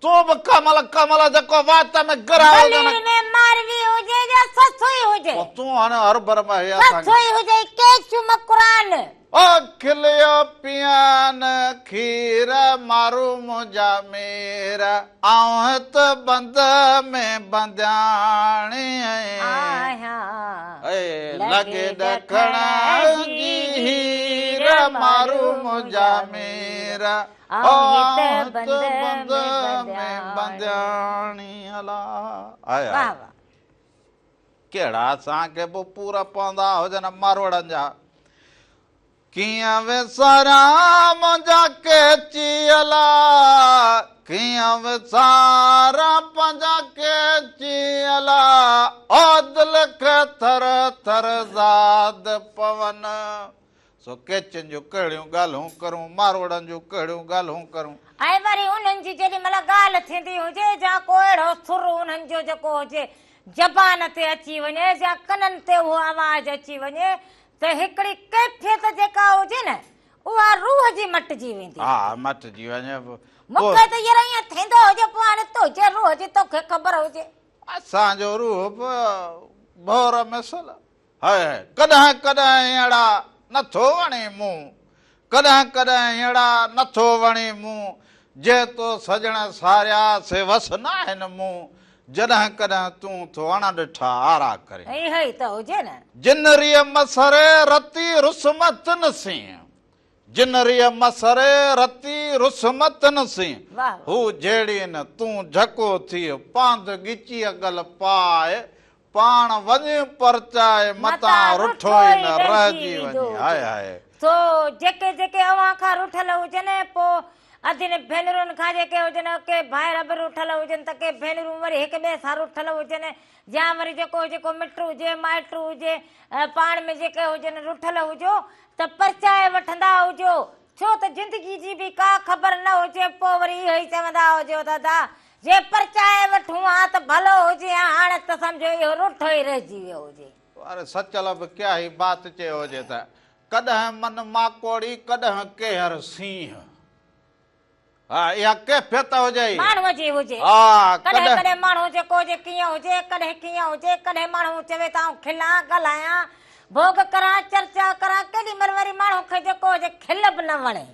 تون به ڪمل ڪمل جيڪو وات ۾ گرهه هجي نه. ملير ۾ ماروي هجي يا سسئي هجي. پوء تون هاڻي هربر ۾ هي اسان کي. سسئي هجي ڪيچ مڪران. او کليو پيئان کير مارو منهنجا مير آئون هت بند ۾ بندياڻي آهيان لڳي ڏکڻ جي هير مارو منهنجا مير آئون هت بند ۾ بندياڻي الا آهي ڪهڙا اسان کي به پور پوندا هجن ماروئڙن جا. ڪيئن وساريان منهنجا ڪيچي الا، ڪيئن وساريان پنهنجا ڪيچي الا، او دل کي ٿر ٿر زاد پون. سو ڪيچين جون ڪهڙيون ڳالهون ڪرون، ماروئڙن جون ڪهڙيون ڳالهون ڪرون. ۽ وري انهن جي جيڏي مهل ڳالهه ٿيندي هجي يا ڪو اهڙو سر انهن جو جيڪو هجي زبان تي اچي وڃي يا ڪنن تي اهو آواز اچي وڃي ته هڪڙي ڪيفيت جيڪا هجي نه اها روح جي مٽجي ويندي. ها مٽجي وڃي. مون کي ته يار ائين ٿيندو هجي پوء هاڻي تنهنجي روح جي توکي خبر هجي. اسان جو روح به ڀور مثل هاء هاء ڪڏهن ڪڏهن هينئڙا نٿو وڻي مون ڪڏهن ڪڏهن هينئڙا نٿو وڻي مون جي تو سڄڻ ساريا سي وس ناهن مون جڏهن ڪڏهن تون ٿو اڻ ڏٺا آرا ڪرين. اهو ئي ته هجي نه. جن ريء مسري رتي رسم تن سين جن ريء مسري رتي رسم تن سين هو جهڙين تون جهڪو ٿيء پاند ڳچيء ڳل پاء پاڻ وڃي پرچائي متان رٺو ئي نه رهجي وڃي. High high. سو جيڪي جيڪي اوهان کان رٺل هجن، پوء اڌين ڀينرن کان جيڪي هجن ڪي ڀائر به روٺل هجن ته ڪي ڀينرون وري هڪ ٻئي سان روٺل هجن يا وري جيڪو هجي ڪو مٽ هجي مائٽ هجي پاڻ ۾ جيڪي هجن روٺل هجو ته پرچائي وٺندا هجو ڇو ته زندگي جي به ڪا خبر نه هجي پوء وري اهو ئي چوندا هجو ته ادا جي پرچائي وٺون ها ته ڀلو هجي ها هاڻي ته سمجهو اهو روٺو ئي رهجي ويو هجي. اري سچل به ڪيا هي بات چيو هجي ته ڪڏهن من ماڪوڙي ڪڏهن ڪيهر سينهن. ها اها ڪيفيت هجئي. ماڻهوء جي هجي. ها ڪڏهن ڪڏهن. ڪڏهن ماڻهو جيڪو هجي ڪيئن هجي، ڪڏهن ڪيئن هجي، ڪڏهن ماڻهو چوي ته آئون کلان، ڳالهايان، ڀوڳ ڪران، چرچا ڪران، ڪيڏي مهل وري ماڻهو کي جيڪو هجي کل به نه وڻي.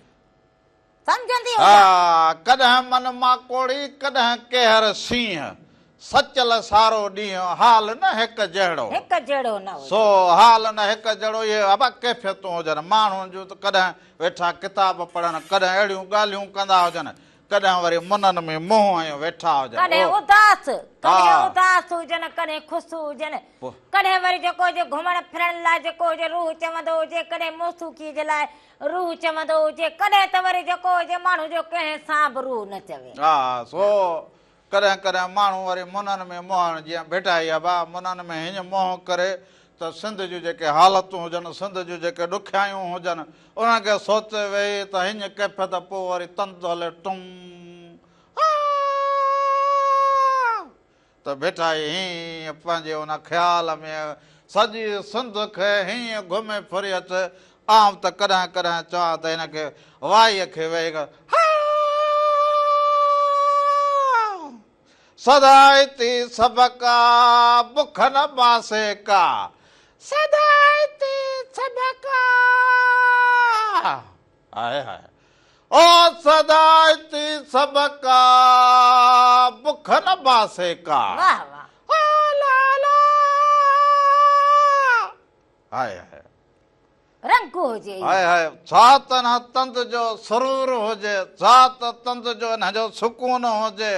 سمجهندي ها هجان. ڪڏهن من ماڪوڙي ڪڏهن ڪيهر سينهن. سچل سارو ڏينهن حال نه هڪ جهڙو. هڪ جهڙو نه هجي. سو حال نه هڪ جهڙو اهي ابا ڪيفيتون هجن ماڻهن جون ته ڪڏهن ويٺا ڪتاب پڙهن ڪڏهن اهڙيون ڳالهيون ڪندا هجن ڪڏهن وري منهن ۾ منهن هنيو ويٺا هجن ڪڏهن او اداس ڪڏهن ها. اداس هجن ڪڏهن خوش هجن ڪڏهن وري جيڪو هجي گهمڻ ڦرڻ لاء جيڪو هجي روح چوندو هجي ڪڏهن موسيقي جي لاء روح چوندو هجي ڪڏهن ته وري جيڪو هجي ماڻهو جو ڪنهن سان به روح نه چوي. ها سو ڪڏهن ڪڏهن ماڻهو وري منهن ۾ منهن جيئن ڀٽائي ابا منهن ۾ هينئن منهن ڪري ته سنڌ جون جيڪي حالتون هجن، سنڌ جون جيڪي ڏکيائيون هجن، انهن کي سوچي ويهي ته هينئن ڪيفيت پوء وري تند هلي ٽم آ ته ڀٽائي هينئن پنهنجي ان خيال ۾ سڄي سنڌ کي هينئن گهمي ڦري اچ آئون ته ڪڏهن ڪڏهن چوان ته هن کي وائيء کي ويهي ڪري ها سدائتي سڀڪا بک نه باسي ڪا سدائتي سڀڪا هاء هاء او سدائتي سڀڪا بک نه باسي ڪا واهه واهه ها لا لا هاء هاء رنگ هجي اهو. هاء هاء ڇا ته ان تند جو سرور هجي، ڇا ته تند جو ان جو سڪون هجي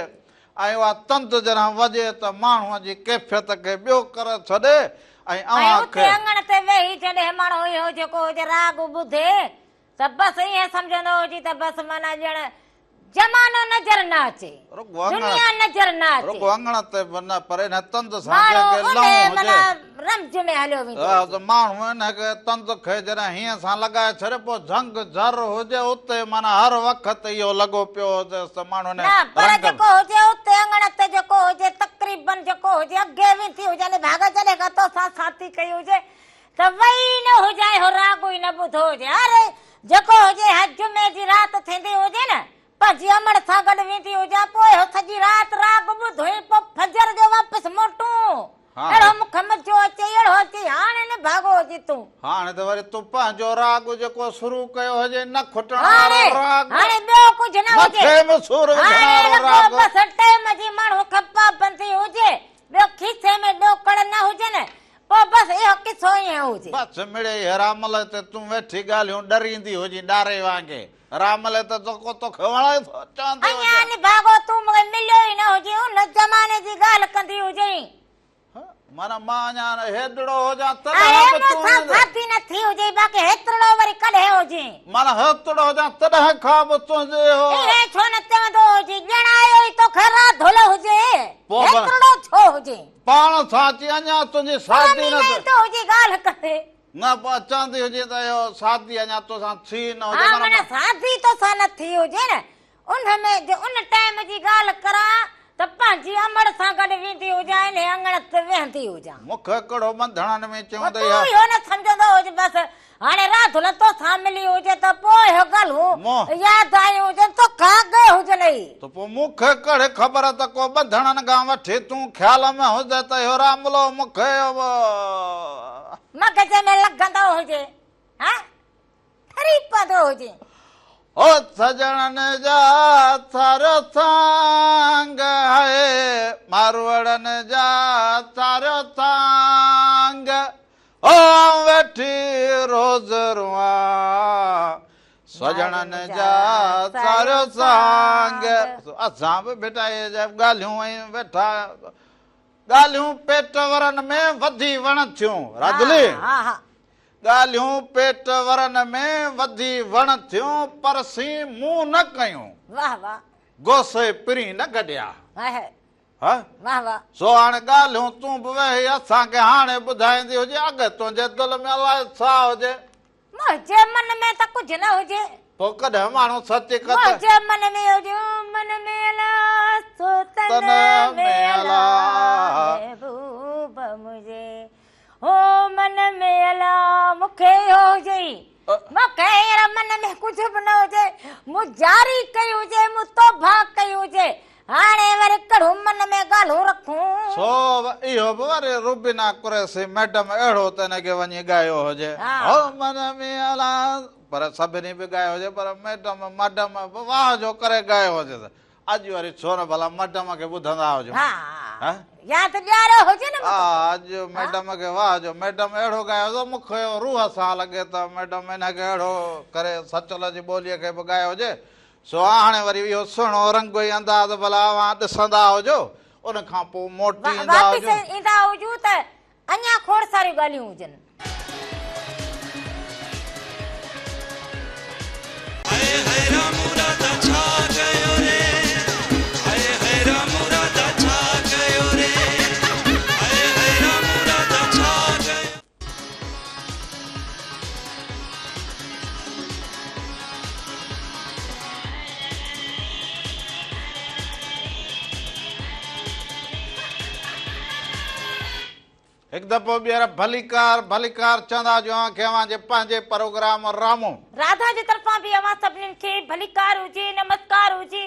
۽ اها تند جڏهن وڄي ته ماڻهوء جي ڪيفيت کي ٻيو ڪري ڇڏي ۽ ۽ اوهان اتي کي. اڱڻ تي ويهي جڏهن ماڻهو اهو جيڪو هجي راڳ ٻڌي ته بس ائين سمجهندو هجي ته بس معنيٰ ڄڻ زمانو نظر نه اچي، رڳو اڱڻ دنيا نظر نه اچي. رڳو اڱڻ تي به نه پر ان تند سان ماڻهو جنهن کي انهيء لئون هجي. معنيٰ رمز ۾ هليو ويندو ها هجي. ته ماڻهو ان کي تند کي جڏهن هينئن سان لڳائي ڇڏي پوء جهنگ جهر هجي اتي معنيٰ هر وقت اهو لڳو پيو هجيس ته ماڻهو ان نه پر رنگ. جيڪو هجي اتي اڱڻ تي جيڪو هجي تقريبن جيڪو هجي اڳي ويندي هجي نڀاڳ جڏهن کان توسان ساٿي ڪئي هجي ته وئي نه هجانء هو راڳ ئي نه ٻڌو هجي اري جيڪو هجي ها جمعي جي رات ٿيندي هجي نه پنهنجي امڙ سان گڏ ويندي هجان پوء هو سڄي رات راڳ ٻڌوئين پوء فجر جو واپس موٽون اهڙو مون کي مزو اچي اهڙو اچي هاڻي نڀاڳو هجي تون. هاڻي ته وري تون پنهنجو راڳ جيڪو شروع ڪيو هجي نه کٽڻ وارو راڳ هاڻي ٻيو ڪجهه نه هجي مٿي ۾ سور وجهڻ هاڻي وارو رڳو راڳ. بس ٽيم جي ماڻهو کي پابندي هجي ٻيو کيسي ۾ ڏوڪڙ نه هجن پوء بس اهو قصو ائين هجي. بس مڙئي رامل تي تون ويٺي ڳالهيون ڏريندي هجين ڏاري وانگي. رامل ته جيڪو توکي وڻي ٿو چوندي اڃا هجين. نڀاڳو تون مون کي مليو ئي نه هجين ان زماني جي ڳالهه ڪندي هجين. معنيٰ مان اڃا هيڏڙو هجان اڙي تڏهن به مون تون سان ايندين. شادي نه ٿي هجئي باقي هيترڙو وري ڪڏهن هجين. معنيٰ هيترڙو هجان تڏهن کان به تنهنجي اهو. ائين ڇو نه چوندو هجين ڄڻ آيو ئي توکي راڌل هجي پوء به. هيترڙو ڇو هجين. پاڻ سان اچي اڃا تنهنجي شادي نه ملي ٿو هجي ڳالهه ڪندي. نه پوء چوندي هجي ته اهو شادي اڃا توسان ٿي نه هجي. ها معنيٰ شادي توسان نه ٿي هجي نه ان ۾ جي ان ٽائيم جي ڳالهه ڪران ته پنهنجي امڙ سان گڏ ويندي هجان انهي اڱڻ تي ويهندي هجان. مون کي ڪهڙو ٻنڌڻن ۾ پوء چوندي تون ها. اهو نه سمجهندو هج بس هاڻي راڌل توسان ملي هجي ته پوء اهو ڳالهون ياد آيون هجن توکان اڳي هجن ئي. ته پوء مون کي ڪهڙي خبر ته ڪو ٻنڌڻن کان وٺي تون خيال ۾ هجي ته اهو راملو مون کي مغز ۾ لڳندو هجي ها ٺري پوندو هجي. او سڄڻن جا سارو سانگ آهي ماروئڙن جا سارو سانگ او آئون ويٺي روز روئان سڄڻن جا ساريو سانگ. اسان به ڀٽائيء جا ڳالهيون ۽ ويٺا ڳالهيون پيٽ ورن ۾ وڌي وڻ ٿيون. راڌلي! ڳالهيون پيٽ ورن ۾ وڌي وڻ ٿيون، پر سين مون نه ڪيون. واه واه. گوسي پرين نه گڏيا. High high. ها؟ واه واه. سو هاڻي ڳالهيون تون به ويهي اسان کي هاڻي ٻڌائيندي هجين، اڳ تنهنجي دل ۾ الائي ڇا هجي. منهنجي من ۾ ته ڪجهه نه هجي. پوء ڪڏهن ماڻهو سچ ڪت. منهنجي من ۾ هجي من ۾ الا سو تن ۾ الا محبوب منهنجي هو من ۾ الا مون کي اهو هجي ئي مون کي هينئر من ۾ ڪجهه به نه هجي مون جاري ڪئي هجي مون توبه ڪئي هجي هاڻي وري ڪهڙو من ۾ ڳالهون رکون. سو اهو به وري روبينا قريشي ميڊم اهڙو ته ان کي وڃي ڳايو هجي. هو من ۾ الا پر سڀني به ڳايو هجي پر ميڊم مڊم به واهه جو ڪري ڳايو هجيس. اڄ وري ڇو نه ڀلا مڊم کي ٻڌندا هجون. ها ياد ڏياريو هجي نه مون کي. ها اڄ ميڊم کي واهه جو ميڊم اهڙو ڳايو ته مون کي روح سان لڳي ته ميڊم ان کي اهڙو ڪري سچل جي ٻوليء کي به ڳايو هجي. سو هاڻي وري اهو سهڻو رنگ ۽ انداز ڀلا اوهان ڏسندا هجو، ان کان پوء موٽي ايندا هجون. واپس ايندا هجون ته اڃا کوڙ ساريون ڳالهيون هجن. هاء هاء رامو راڌا ڇا ڪيو ري هاء هاء رامو راڌا ڇا ڪيو ري هاء هاء رامو راڌا ڇا ڪيو. هڪ دفعو ٻيهر ڀليڪار ڀليڪار چوندا جو اوهان کي اوهان جي پنهنجي پروگرام رامو. راڌا جي طرفان به اوهان سڀنين کي ڀليڪار هجي نمسڪار هجي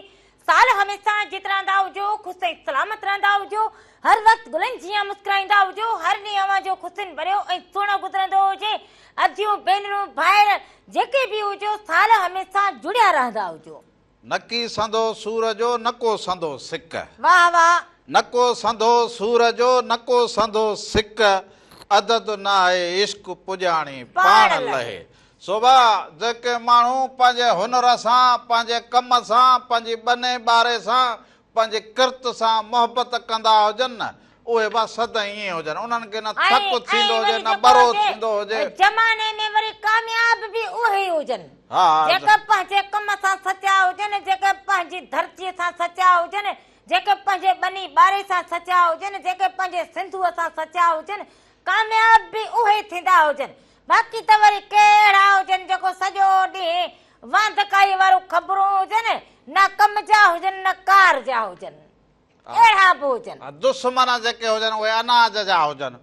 سال هميشه جت رهندا هجو، خوش ۽ سلامت رهندا هجو، هر وقت گلن جيان مسڪرائيندا هجو، هر ڏينهن اوهان جو خوشين ڀريو ۽ سهڻو گذرندو هجي، اديون، ڀينرون، ڀائر جيڪي به هجو سال هميشه جڙيا رهندا هجو. نڪي سندو سور جو نڪو سندو سڪ. واه واه. نڪو سندو سور جو نڪو سندو سڪ، عدد ناهي عشق پڄاڻي پاڻ لهي. سوڀا، جيڪي ماڻهو پنهنجي هنر سان، پنهنجي ڪم سان، پنهنجي ٻني ٻاري سان، پنهنجي ڪرت سان محبت ڪندا هجن نه، اهي به سدائين ائين هجن. انهن کي نه ٿڪ ٿيندو هجي، نه ٻرو ٿيندو هجي. زماني ۾ وري ڪامياب به اهي ئي هجن، جيڪي پنهنجي ڪم سان سچا هجن، جيڪي پنهنجي ڌرتيء سان سچا هجن، جيڪي پنهنجي ٻني ٻاري سان سچا هجن، جيڪي پنهنجي سنڌوء سان سچا هجن، ڪامياب به اهي ٿيندا هجن. باقي ته وري ڪي اهڙا هجن جيڪو سڄو ڏينهن واندڪائي واريون خبرون هجن، نه ڪم جا هجن نه ڪار جا هجن. اهڙا به هجن. دشمن جيڪي هجن اهي اناج جا هجن.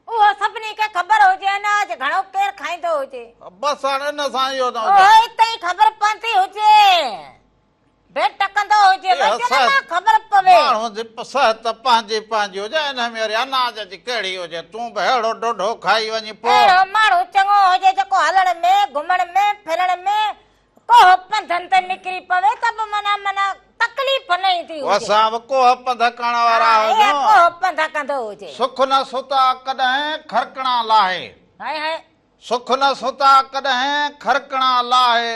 اهو سڀني کي خبر هجي اناج گهڻو ڪير کائيندو هجي. بس هاڻ ان سان اهو نه هجي. اهو اتي ئي خبر پوندي هجي. بي ٽڪندو هجي وزن مان خبر پوي. ماڻهو جي صحت پنهنجي پنهنجي هجي انهي ۾ وري اناج جي ڪهڙي هجي تون به ههڙو ڊوڍو کائي وڃي پوء. اهڙو ماڻهو چڱو هجي جيڪو هلڻ ۾ گهمڻ ۾ ڦرڻ ۾ ڪوهه پنڌن تي نڪري پوي ته به معنيٰ معنيٰ تڪليف نه ايندي هجي. اسان به ڪوهه پنڌ ڪرڻ وارا هجون. اها ڪوهه پنڌ ڪندو هجي. سک نه ستا ڪڏهن کرڪڻا لاهي. High high. سک نه ستا ڪڏهن کرڪڻا لاهي،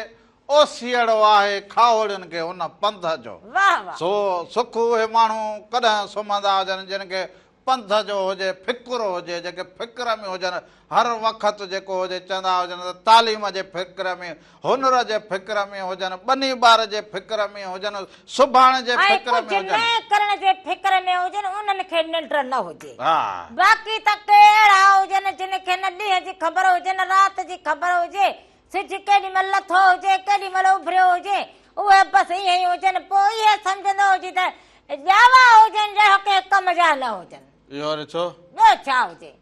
اوسيئڙو آهي کاهوڙين کي ان پنڌ جو. واه واه. سو سک اهي ماڻهو ڪڏهن سمهندا هجن جن کي پنڌ جو هجي، فڪر هجي، جيڪي فڪر ۾ هجن، هر وقت جيڪو هجي چوندا هجن ته تعليم جي فڪر ۾، هنر جي فڪر ۾ هجن، ٻني ٻار جي فڪر ۾ هجن، سڀاڻي جي ۽ فڪر ۾ ڪجهه هجن. نئين ڪرڻ جي فڪر ۾ هجن انهن کي ننڊ نه هجي. ها. باقي ته ڪي اهڙا هجن جن کي نه ڏينهن جي خبر هجي نه رات جي خبر هجي، سج ڪيڏي مهل لٿو هجي ڪيڏي مهل اڀريو هجي، اهي بس ائين ئي هجن، پوء اهي سمجهندو هجي ته ڄاوا هجن جهڙو ڪنهن ڪم جا نه هجن. اهو وري ڇو؟ ٻيو ڇا هجي.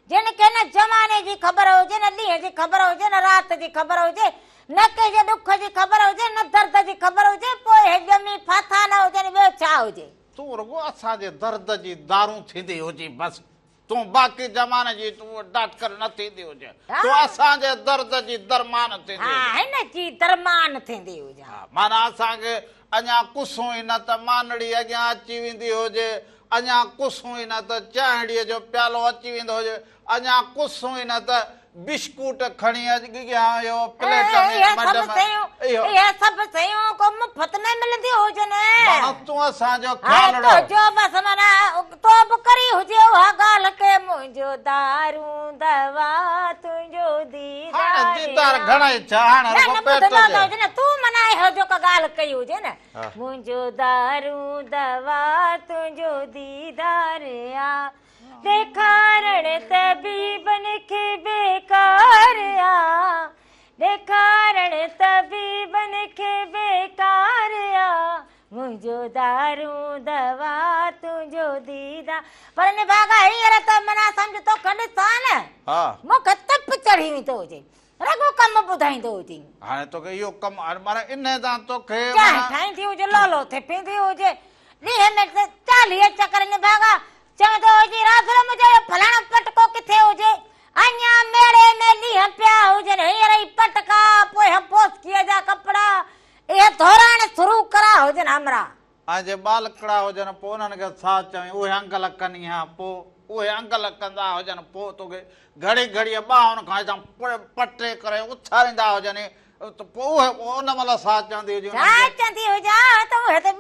جن کي نه زماني جي خبر هجي، نه ڏينهن جي خبر هجي، نه رات جي خبر هجي، نه ڪنهن جي ڏک جي خبر هجي، نه درد جي خبر هجي، پوء اهي ڄمي ڦاٿا نه هجن، ٻيو ڇا هجي؟ تون رڳو اسان جي درد جي دارون ٿيندي هجين بس، تون باقي زماني جي تون ڊاڪٽر نه ٿيندي هجين، تون اسان جي درد جي درمان ٿيندي هجين. ها، هن جي درمان ٿيندي هجان. ها، معنيٰ اسان کي اڃا ڪسون ئي نه ته مانڙي اڳيان اچي ويندي هجي، اڃا ڪسون ئي نه ته چانهڙيء جو پيالو اچي ويندو هجي، اڃا ڪسون ئي نه ته بشڪوٽ کڻي اڳيان اهو پليٽ ۾ اهي سڀ مڊم شيون اهو. اهي سڀ شيون ڪو مفت ۾ ملنديون هجن. معنيٰ هاڻ تون اسان جو هاڻي خيال رک. تنهنجو بس معنيٰ تو به ڪري هجي اها ڳالهه ڪي منهنجو دارون دوا تنهنجو ديدار هاڻي ديدار گهڻا ئي ٿيا هاڻي نه رڳو نه پيٽ ٻڌندو ته جي. هجي نه تون معنيٰ اهو جو ڪا ڳالهه ڪئي هجي نه ها. منهنجو دارون دوا تنهنجو ديدار آ ڏيکارڻ طبيبن کي بيڪار آ ڏيکارڻ طبيبن کي بيڪار آ منهنجو دارون دوا تنهنجو ديدار پر نڀاڳا هينئر ته معنيٰ سمجهه توکي ڏسان نه ها. مون کي تپ چڙهي ويندو هجي رڳو ڪم ٻڌائيندو هجي. هاڻي توکي اهو ڪم هاڻي معنيٰ انهي تان توکي چانهه معنيٰ. ٺاهيندي هجي لولو ٿڦيندي هجي ڏينهن ۾ ته 40 چڪر نڀاڳا چوندو هجي راڌل منهنجو اهو فلاڻو پٽڪو ڪٿي هجي اڃا ميڙي ۾ ڏينهن پيا هجن هينئر ئي پٽڪا پوء بوسڪيء جا ڪپڙا اهي ڌوراڻ شروع ڪرا هجن همراهه. ۽ جي ٻالڪڙا هجن پوء انهن کي ڇا چوين اهي انگل ڪني ها پوء اهي انگل ڪندا هجن پوء توکي گهڙي گهڙيء ٻانهن کان هتان پٽي ڪري اٿاريندا هجن ته پوء اهي ان مهل ڇا چوندي هجين ڇا انهن کي؟ چوندي هجان ته اهي ته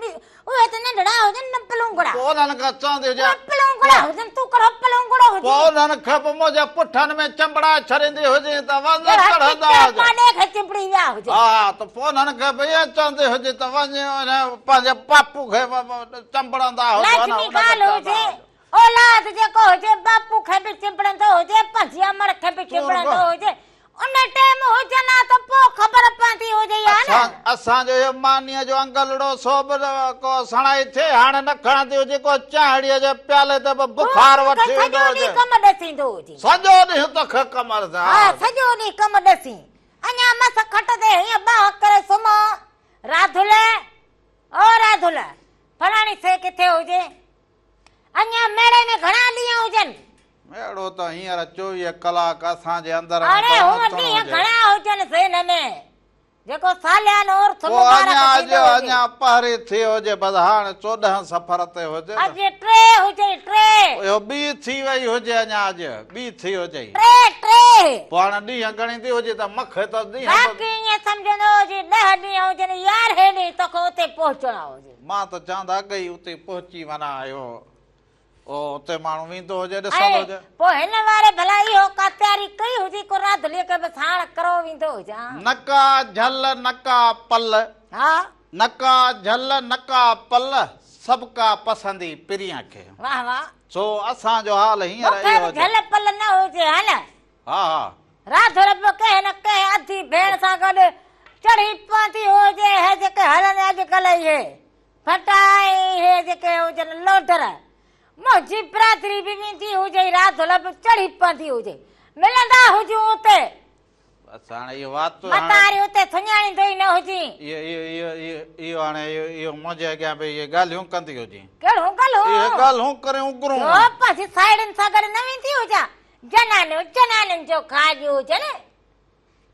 اهي ته ننڍڙا هجن نه پلونگڙا. پوء انهن کي چوندي هجين. اهي پلونگڙا هجن تون ڪهڙو پلونگڙو هجين. پوء انهن کي به منهنجي پٺن ۾ چنبڙائي ڇڏيندي هجين ته وڃ اهڙا چڙهندا ڪچا هجن. پاڏي کي چنبڙي ويا هجن. ها ته پوء انهن کي به ائين چوندي هجين ته وڃ پنهنجي پاپو کي چنبڙندا هجو. لازمي ڳالهه هجي اولاد جيڪو هجي باپو کي به چنبڙندو هجي پنهنجي امڙ کي به چنبڙندو هجي ان ٽيم هجن ها ته پوء خبر پوندي هجي ها نه. اسان جو اهو مانيء جو انگلڙو سو به ڪو سڻائي ٿئي هاڻي نه کڻندي هجي ڪو چانهڙيء جي پيالي تي به بخار وٺي ويندو هجي. سڄو ڏينهن ڪم ڏسيندو هجي. سڄو ڏينهن توکي ڪم ڏسين. ها سڄو ڏينهن ڪم ڏسين. اڃا مس کٽ تي هيئن ٻانهن ڪري سمهان. راڌل او راڌل فلاڻي شيء ڪٿي هجي. اڃا ميڙي ۾ گهڻا ڏينهن هجن؟ ميڙو ته هينئر 24 ڪلاڪ اسان جي اندر ۾ اڙي ته هونء اٿڻ ڏينهن هجي. گهڻا هجن ذهن ۾، جيڪو ساليانو عرس پوء مبارڪ اڃا اڄ ٿيندو هجي. اڃا پهرين ٿي هجي بس هاڻ 14 صفر تي هجي نه. اڄ ٽي هجي ٽي. اهو ٻي ٿي وئي هجي اڃا اڄ ٻي ٿي هجي. ٽي ٽي. پوء هاڻ ڏينهن ڳڻيندي هجي ته مکي ته ڏينهن به. باقي ائين سمجهندو هجي 10 ڏينهن هجن يارهين ڏينهن توکي اتي پهچڻو هجي. مان ته چوان ته اڳ ئي اتي پهچي وڃان اهو اتي ماڻهو ويندو هجي ڏسندو هجي. ۽ پوء هن واري ڀلا اهو ڪا تياري ڪئي هجي ڪو راڌليء کي به ساڻ ڪرو ويندو هجان. نڪا جهل نڪا پل. ها. نڪا جهل نڪا پل سڀڪا پسندي پرينء کي. واه واه. سو اسان جو حال هينئر مون کي اهو به هجي. جهل پل نه هجي ها نه. ها ها. راڌل به ڪنهن نه ڪنهن اڌي ڀيڻ سان گڏ چڙهي پوندي هجي. هي جيڪي هلن اڄڪلهه اهي ڦٽا ۽ اهي جيڪي هجن لوڊر. منهنجي برادري به ويندي هجي راڌل به چڙهي پوندي هجي. ملندا هجون اتي. بس هاڻي اهو وات هاڻي. متاري اتي سڃاڻيندو ئي نه هجين. اهو اهو اهو اهو هاڻي اهو اهو منهنجي اڳيان به اهي ڳالهيون ڪندي هجين. ڪهڙيون ڳالهيون؟ اهي ڳالهيون ڪري اگرون. جو پنهنجي ساهيڙين سان گڏ نه ويندي هجان. جنانيون جنانين جو کاڄ هجن.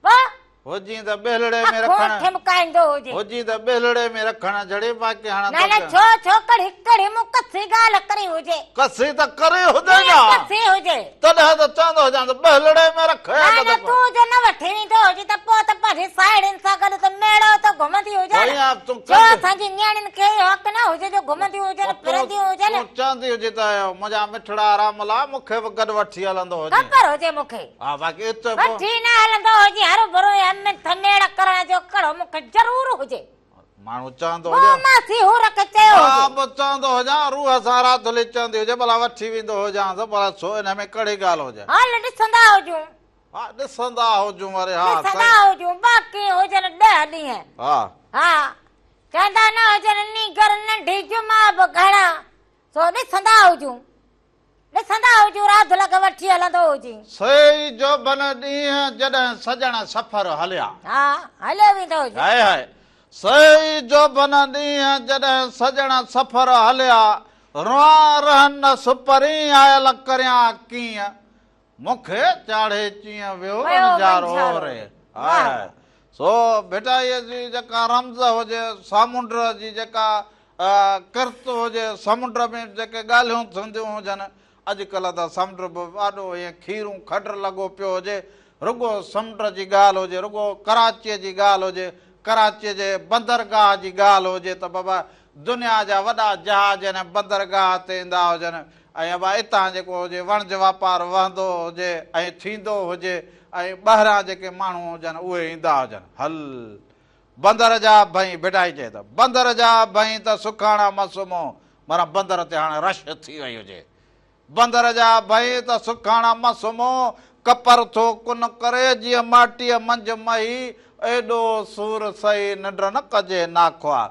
پوء. هجين ته ٻهلڙي ۾ اکون رکڻ. ٺمڪائيندو هجي. هجين ته ٻهلڙي ۾ رکڻ جھڙي باقي هاڻ نه نه ڇو ڇو ڪڙهي ڪڙهي مون ڪسي ڳالهه ڪري هجي. ڪسي ته ڪري هجي نه. ڪسي هجي. تڏهن ته چوندو هجان ته ٻهلڙي ۾ رکي. نه نه تون جو نه وٺي ويندو هجي ته پوء ته پنهنجي ساهيڙين سان گڏ ته ميڙو ته گهمندي هجان. ڇو اسان جي نياڻين کي اهو حق نه هجي جو گهمنديون هجن ڦرنديون هجن. تون چوندي هجي ته منهنجا مٺڙا راملا مون کي به گڏ وٺي هلندو هجين. خبر هجي مون کي. ها باقي اتي پوء. وٺي نه هلندو هجي هروڀرو اها منٿ ميڙ ڪرڻ جو ڪهڙو مون کي ضرور هجي. ماڻهو چوندو هجي. مون ماسي حور کي چيو هجي. مان به چوندو هجان روح سان راڌلي چوندي هجي ڀلا وٺي ويندو هجانس پر سو ان ۾ ڪهڙي ڳالهه هجي. هل ڏسندا هجون. ها ڏسندا هجون وري ها ڏسندا هجون باقي هجن 10 ڏينهن. ها. ها چوندا نه هجن نينگر ننڍي جمعا به گهڻا سو ڏسندا هجون. ڏسندا هجون راڌل کي وٺي هلندو هجين. سي جوڀن ڏينهن جڏهن سڄڻ سفر هليا. ها هليو ويندو هجين. هاء هاء سي جوڀن ڏينهن جڏهن سڄڻ سفر هليا. روئان رهن نه سپرين آيل ڪريان ڪيئن. مون کي چاڙهي چيئن ويو وڻجارو ري. هاء هاء سو ڀٽائيء جي جيڪا رمز هجي، سامونڊ جي جيڪا ڪرت هجي، سمنڊ ۾ جيڪي ڳالهيون ٿينديون هجن، اڄڪلهه ته سمنڊ به ڏاڍو ائين کيرون کڏ لڳو پيو هجي، رڳو سمنڊ جي ڳالهه هجي، رڳو ڪراچيء جي ڳالهه هجي، ڪراچيء جي بندرگاهه جي ڳالهه هجي ته بابا دنيا جا وڏا جهاز هن بندرگاهه تي ايندا هجن ۽ ابا اتان جيڪو هجي وڻج واپار وهندو هجي ۽ ٿيندو هجي ۽ ٻاهران جيڪي ماڻهو هجن اهي ايندا هجن. هل بندر جا ڀئين ڀٽائي چئي ته بندر جا ڀئين ته سکاڻا م سمهو معنيٰ بندر تي هاڻي رش ٿي وئي هجي. بندر جا ڀئين ته سکاڻا م سمهو، ڪپر ٿو ڪن ڪري، جيئن ماٽيء منجهه مهي، ايڏو سور سهي ننڊ نه ڪجي ناکئا.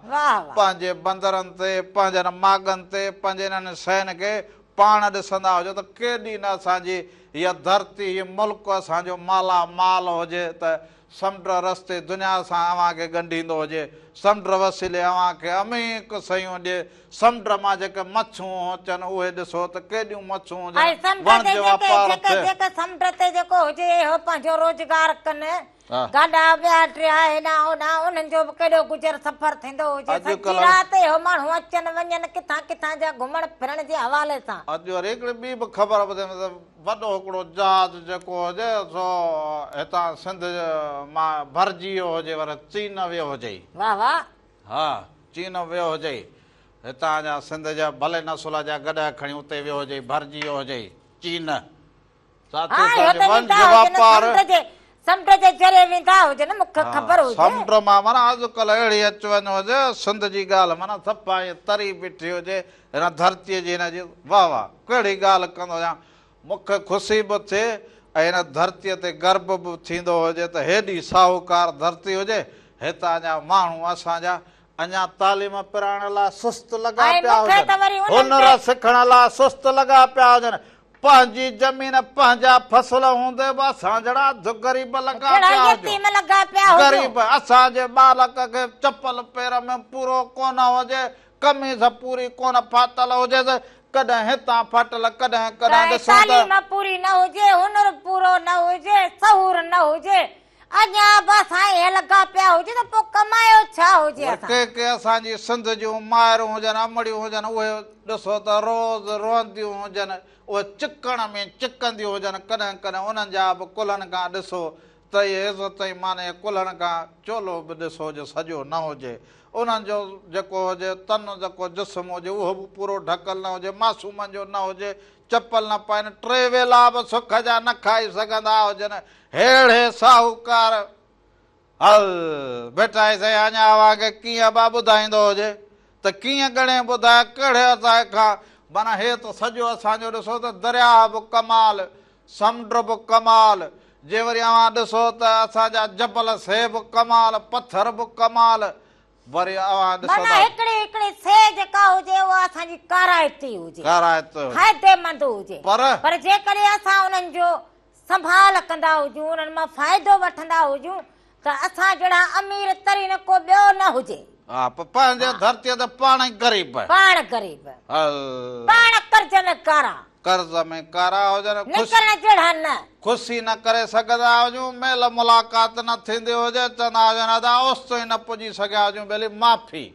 پنهنجي بندرن تي، پنهنجن ماڳن تي، پنهنجي انهن شين کي پاڻ ڏسندا هجو ته ڪيڏي نه اسان جي هيء ڌرتي، هي ملڪ اسان جو مالا مال هجي ته سمنڊ رستي دنيا سان اوهان کي ڳنڍيندو هجي، سمنڊ وسيلي اوهان کي اميڪ شيون ڏئي، سمنڊ مان جيڪي مڇون اچن اهي ڏسو ته ڪيڏيون مڇون هجن، ۽ سمنڊ تي وڻج جيڪي واپار جيڪي ٿئي. جيڪي سمنڊ تي جيڪو هجي اهو پنهنجو روزگار ڪن، گاڏا ٻيا ٽيا هيڏانهن هوڏانهن انهن جو به ڪيڏو گذر سفر ٿيندو هجي، سڄي اڄڪلهه. رات اهو ماڻهو اچن وڃن ڪٿان ڪٿان جا گهمڻ ڦرڻ جي حوالي سان. اڄ وري هڪڙي ٻي به خبر ٻڌم ته وڏو هڪڙو جهاز جيڪو هجي سو هتان سنڌ مان ڀرجي ويو هجي وري چين ويو هجئي. واه واه. ها چين ويو هجئي. هتان جا سنڌ جا ڀلي نسل جا گڏهه کڻي اتي ويو هجئي ڀرجي ويو هجئي چين. ها اهو ته ويندا هجن سمنڊ جي سمنڊ جي ذريعي ويندا هجن مون کي خبر هجي. سمنڊ مان معنيٰ اڄڪلهه اهڙي اچ وڃ هجي سنڌ جي ڳالهه معنيٰ صفا ائين تري بيٺي هجي هن ڌرتيء جي هن جي واه واه ڪهڙي ڳالهه ڪندو هجان مون کي خوشي به ٿئي ۽ هن ڌرتيء تي گرب به ٿيندو هجي ته هيڏي ساهوڪار ڌرتي هجي هتان جا ماڻهو اسان جا اڃا تعليم پرائڻ لاء سست لڳا ۽ پيا مون کي هجن، ته وري انهن هنر تي. سکڻ لاء سست لڳا پيا هجن، پنهنجي زمين پنهنجا فصل هوندي به اسان جهڙا اڌ غريب لڳا جهڙا پيا هجون. يتيم لڳا پيا هجون. غريب اسان جي ٻالڪ کي چپل پير ۾ پورو ڪونه هجي، قميص پوري ڪونه ڦاٽل هجيس، ڪڏهن هتان ڦاٽل ڪڏهن ڪڏهن ڪا ڏسون ته. تعليم پوري نه هجي، هنر پورو نه هجي، شعور نه هجي، اڃا به اسان ائين لڳا پيا هجون ته پوء ڪمايو ڇا هجي وري اسان. ڪي ڪي اسان جي سنڌ جون مائرون هجن امڙيون هجن اهي ڏسو ته روز روئنديون هجن اهي چڪڻ ۾ چڪنديون هجن ڪڏهن ڪڏهن انهن جا به ڪلهن کان ڏسو ته اهي عزت ۽ مان جي ڪلهن کان چولو به ڏسو جو سڄو نه هجي انهن جو جيڪو هجي تن جيڪو جسم هجي اهو به پورو ڍڪل نه هجي معصومن جو نه هجي چپل نه پائن، ٽي ويلا به سک جا نه کائي سگهندا هجن، ههڙي ساهوڪار. هل ڀٽائي سائين اڃا اوهان کي ڪيئن به ٻڌائيندو هجي ته ڪيئن ڳڻي ٻڌائي ڪهڙي اسان کان معنيٰ هي ته سڄو اسان جو ڏسو ته درياهه به ڪمال، سمنڊ به ڪمال، جي وري اوهان ڏسو ته اسان جا جبل سي به ڪمال، پٿر به ڪمال، وري اوهان معنيٰ ڏسندا. هڪڙي هڪڙي شيء جيڪا هجي اها اسان جي ڪارائتي هجي. ڪارائتي هجي. فائديمند هجي. پر. پر جيڪڏهن اسان انهن جو سنڀال ڪندا هجون، انهن مان فائدو وٺندا هجون ته اسان جهڙا امير ترين ڪو ٻيو نه هجي. ها پر پنهنجي ڌرتيء تي پاڻ ئي غريب. پاڻ غريب. پاڻ قرض ۾ ڪارا. قرض ۾ ڪارا هجن. نڪرڻ جهڙا نه. خوشي نه ڪري سگهندا هجون، ميل ملاقات نه ٿيندي هجي، چوندا هجن ادا اوستائين نه پڄي سگهيا هجون ٻيلي معافي.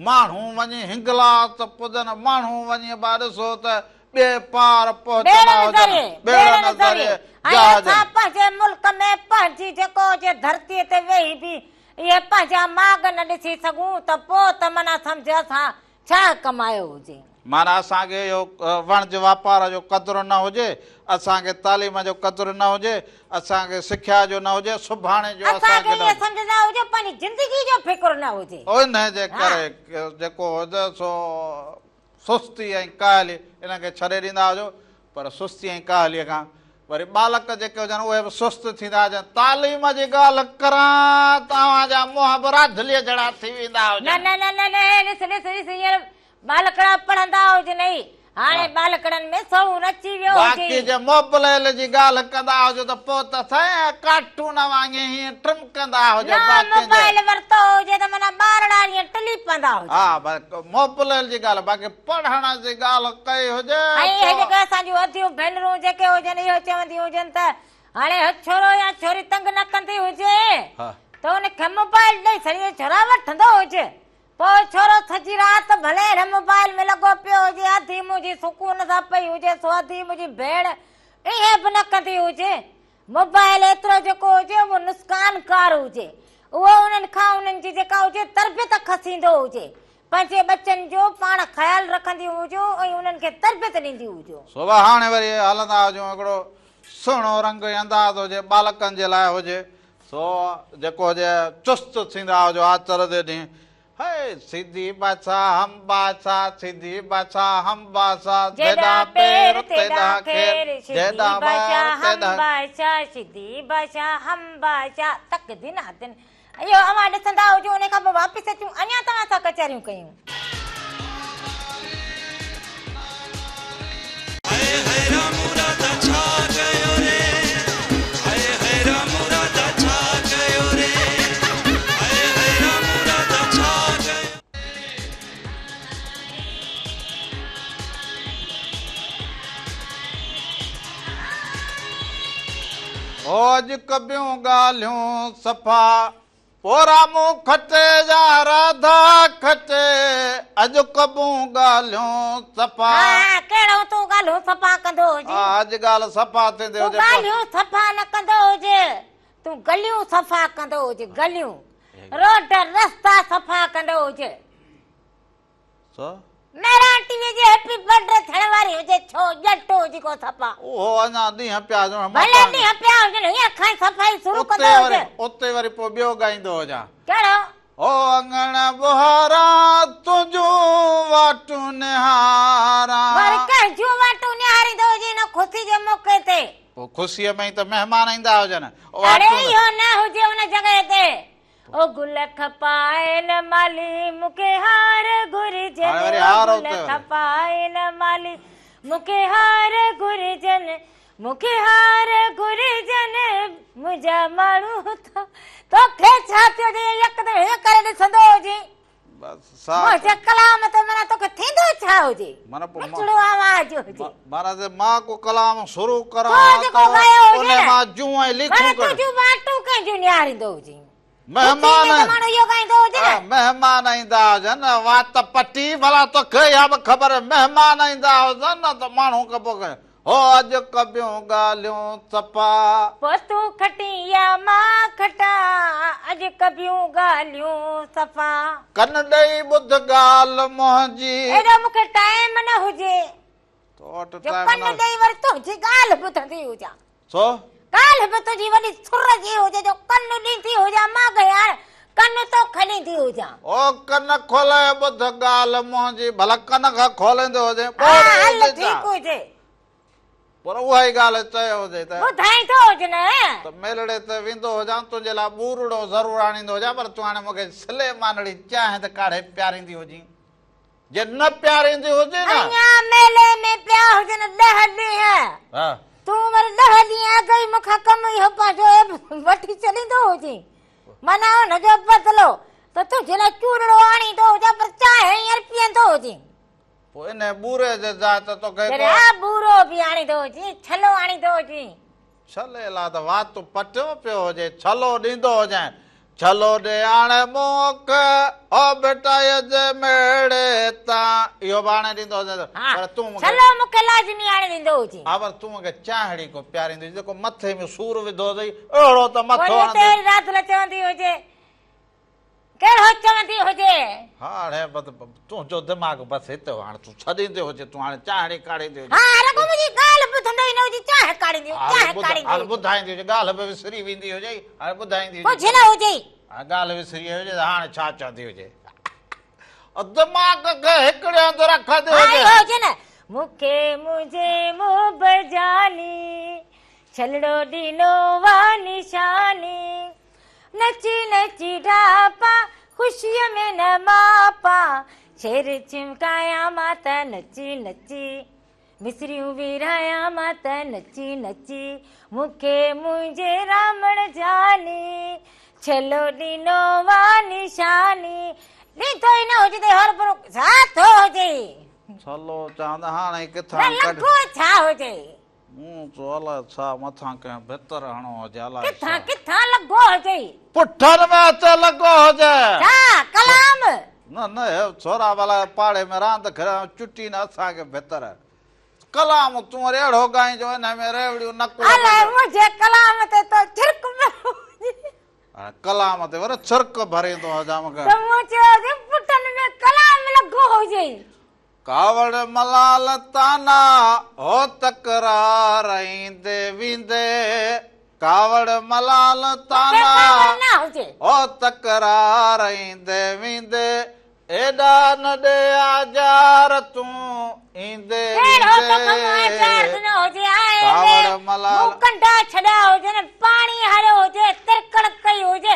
ماڻهو وڃي هنگلاس پڄن، ماڻهو وڃي با ڏسو ته ٻئي پار پهچندا ٻيڙن هجن، ذريعي، ٻيڙن ٻيڙن ذريعي ذريعي ۽ جهازن. اسان پنهنجي ملڪ ۾ پنهنجي جيڪو هجي ڌرتيء تي ويهي به اهي پنهنجا ماڳ نه ڏسي سگهون ته پوء ته معنيٰ سمجهه اسان ڇا ڪمايو هجي. معنيٰ اسان کي اهو وڻج واپار جو قدر نه هجي، اسان کي تعليم جو قدر نه هجي، اسان کي سکيا جو نه هجي، سڀاڻي جو اسان اسان کي کي نه اهو هجي. سمجهه نه هجي، پنهنجي زندگي جو فڪر نه هجي. انهيء جي ڪري جيڪو هجي سو سستي ۽ ڪاهلي ان کي ڇڏي ڏيندا هجو، پر سستي ۽ ڪاهليء کان وري ٻالڪ جيڪي هجن اهي به سست ٿيندا هجن. تعليم جي ڳالهه ڪران ته اوهان جا منهن به راڌليء جهڙا ٿي ويندا نه هجن. نه نه نه نه ڏس ڏس ڏس هينئر ٻالڪڙا پڙهندا هجن ئي هاڻي ٻالڪڙن ۾ سئون اچي ويو هجي. باقي جي موبلائيل جي ڳالهه ڪندا هجو ته پوء ته سائين ڪارٽون وانگي هيئن ٽمڪندا هجو. نه باقي جي موبائيل ورتو هجي ته معنيٰ ٻارڙا هيئن ٽلي پوندا هجن. ها موبلائيل جي ڳالهه باقي پڙهڻ جي ڳالهه ڪئي هجي ۽ اهي پوء. جيڪي اسان جون اديون ڀينرون جيڪي هجن اهو چونديون هجن ته هاڻي هي ڇورو يا ڇوري تنگ نه ڪندي هجي ته ان کي موبائيل ڏئي ڇڏجي ڇورا وٺندو هجي پوء ڇورو سڄي رات ڀلي هن موبائل ۾ لڳو پيو هجي، اڌي منهنجي سڪون سان پئي هجي سو اڌي منهنجي ڀيڻ ائين به نه ڪندي هجي. موبائل ايترو جيڪو هجي اهو نسقانڪار هجي. اهو انهن کان انهن جي جيڪا هجي تربيت کسيندو هجي. پنهنجي ٻچن جو پاڻ خيال رکنديون هجو ۽ انهن کي تربيت ڏينديون هجو. سو هاڻي وري هلندا هجون هڪڙو سهڻو رنگ ۽ انداز هجي ٻالڪن جي لاء هجي سو جيڪو هجي چست ٿيندا هجو آچر جي ڏينهن هي سيدي بادشاهه هم بادشاهه سيدي بادشاهه هم بادشاهه جيڏانهن پير تيڏانهن خير سيدي بادشاهه هم بادشاهه سيدي بادشاهه هم بادشاهه تڪ دنا دن اهو اوهان ڏسندا هجو ان کان پوء واپس اچون اڃا توهان سان ڪچهريون ڪيون. هاء هاء رام راڌا ڇا ڪيو ري هاء هاء رام راڌا ڇا ڪيو ري هاء هاء رام راڌا ڇا ڪيو. هو اڄ ڪبيون ڳالهيون صفا پورا مون کٽي يا راڌا کٽي اڄ ڪبون ڳالهيون صفا. ها ڪهڙو تون ڳالهيون صفا ڪندو هجين. ها اڄ ڳالهه صفا ٿيندي تون هجي. ڳالهيون صفا نه ڪندو هج تون گليون صفا ڪندو هج گليون روڊ رستا صفا ڪندو هج. ڇو؟ مهراڻ ٽي وي جي هيپي برٿ ڊي ٿيڻ واري هجي ڇو ڄٽ هجي ڪو صفا. اهو اڃا ڏينهن پيا هجن ڀلي ڏينهن پيا هجن هينئر کان ئي صفائي شروع ڪندو هج. اتي وري پوء ٻيو ڳائيندو هجان. ڪهڙو؟ او اڱڻ ٻهاران تنهنجون واٽون نهاران. وري ڪنهن جون واٽون نهاريندو هجين ان خوشي جي موقعي تي. پوء خوشيء ۾ ئي ته مهمان ايندا هجن. اڙي اهو نه هجي ان جڳهه تي. او گل کپائي نه مالهي مون کي هار گهرجن او گل کپائي نه مالهي مون کي هار گهرجن مون کي هار گهرجن منهنجا ماڻهو ٿا توکي ڇا ٿيو جو يڪدم هيئن ڪري ڏسندو هجين منهنجي ڪلام تي معنيٰ توکي ٿيندو ڇا هجي مٺڙو آواز هجي معنيٰ ته مان ڪو ڪلام شروع ڪران تو جيڪو ڳايو هجي نه ان مان جون ۽ ليکون معنيٰ تنهنجون واٽون ڪنهن جون نهاريندو هجين مهمان ماڻهو اهو ڳائيندو هجي نه مهمان ايندا هجن وات پٽي ڀلا توکي اها به خبر مهمان ايندا هجن ته ماڻهو ڪبو هو اڄ ڪبيون ڳالهيون صفا. پوء تون کٽين يا مان کٽان اڄ ڪبيون ڳالهيون صفا. ڪن ڏئي ٻڌ ڳالهه منهنجي. ايڏو مون کي ٽائيم نه هجي. تو وٽ جو ٽائيم ڪن نه. ڏئي وري تنهنجي ڳالهه ٻڌندي هجان. ڇو؟ ڳالهه به تنهنجي وڏي سر جي هجي جو ڪن ڏيندي هجان مان گهياڻ ڪن توکي ڏيندي هجان. او ڪن کولي ٻڌ ڳالهه منهنجي ڀلا ڪن کان کوليندو هجين ها ٻوڙي هل هجي ٺيڪ ڇا؟ هجي. پر اها ئي ڳالهه چيو هجي ته. ٻڌائيندو هج نه. ته ميلڙي تي ويندو هجان تنهنجي لاء ٻورڙو ضرور آڻيندو هجان پر تون هاڻي مون کي سلي مانڙي چانهه ته ڪاڙهي پياريندي هجين. جي نه پياريندي هجين نه. اڃا ميلي ۾ پيا هجن ڏهه ڏينهن. ها. تون وري ڏهه ڏينهن اڳ ئي مون کان ڪم اهو پنهنجو عيب وٺي ڇڏيندو هجين. معنيٰ ان جو بدلو ته تنهنجي لاء چورڙو آڻيندو هجان پر چانهه هينئر پيئندو هجين. پوء انهيء ٻوري جي جاء تي توکي ڪو. جڏهن ها ٻورو به آڻيندو هجين، ڇلو آڻيندو هجين. ڇلي لاء ته وات پٽيو پيو هجي، ڇلو ڏيندو هجين. ڇلو ڏي آڻي مون کي، او ڀٽائيء جي ميڙي تان. اهو به آڻي ڏيندو هجين ها، پر تون مون کي. ڇلو مون کي لازمي آڻي ڏيندو هجين. ها پر تون مون کي چانهڙي ڪو پياريندي هجين، جيڪو مٿي ۾ سور وڌو اٿئي، اهڙو ته مٿو وري اتي هڻندي. وري رات لاء چوندي هجي. ڪهڙو چوندي هجي. هاڻي بس تنهنجو دماغ بس هتي هو هاڻي تون ڇڏيندي هجي تون هاڻي چانهڙي ڪاڙهيندي هجي. ها رڳو منهنجي ڳالهه ٻڌندو ئي نه هجي چانهه ڪاڙهيندي هجي چانهه ڪاڙهيندي هاڻي هجي. ٻڌائيندي هجي ڳالهه به وسري ويندي هجي هاڻي ٻڌائيندي هجي. ڪجهه نه هجي. هاڻي ڳالهه وسري وئي هجي ته هاڻي ڇا چوندي هجي. دماغ کي هڪڙي هنڌ رکندي هجي. ها اهو هجي نه مون کي منهنجي محب جاني ڇلڙو ڏنو آ نشاني. نچي نچي ڍاپا خوشيء ۾ نه ماپا ڇير ڇمڪايان مان ته نچي نچي مصريون ورهايان مان ته نچي نچي مون کي منهنجي رامڻ جاني ڇلو ڏنو آ نشاني ڏيندو ئي نه هجي ته هرڀرو ڇا ٿو هجي ڇلو چوان ته هاڻي ڪٿان نه لڳو ڇا هجي مون چيو الائي ڇا مٿان ڪنهن ڀتر هڻو هجي الائي ڇا. ڪٿان ڪٿان لڳو هجي. پٺن ۾ اچي لڳو هجي. ڇا ڪلام. نه نه هي ڇورا ڀلا پاڙي ۾ راند کيڏن چٽي نه اسان کي ڀتر. ڪلام تون وري اهڙو ڳائين جو انهي ۾ ريوڙيون نقل. الائي منهنجي ڪلام تي تو ڇرڪ پيو هجي. هاڻي ڪلام تي وري ڇرڪ ڀريندو هجان مون کي. ته مون چيو هجي پٽن ۾ ڪلام لڳو هجي. ڪاوڙ ملال طعنا هو تڪرار ايندي ويندي ڪاوڙ ملال مون کي طعنا ڪاوڙ نه هجي. هو تڪرار ايندي ويندي ايڏا نه ڏي آزار تون ايندي ڪهڙو توکي مون آزار ويندي ڏنو هجي آء ڪاوڙ وي ملال. مون ڪنڊا ڇڏيا هجن پاڻي هريو هجي ترڪڻ ڪئي هجي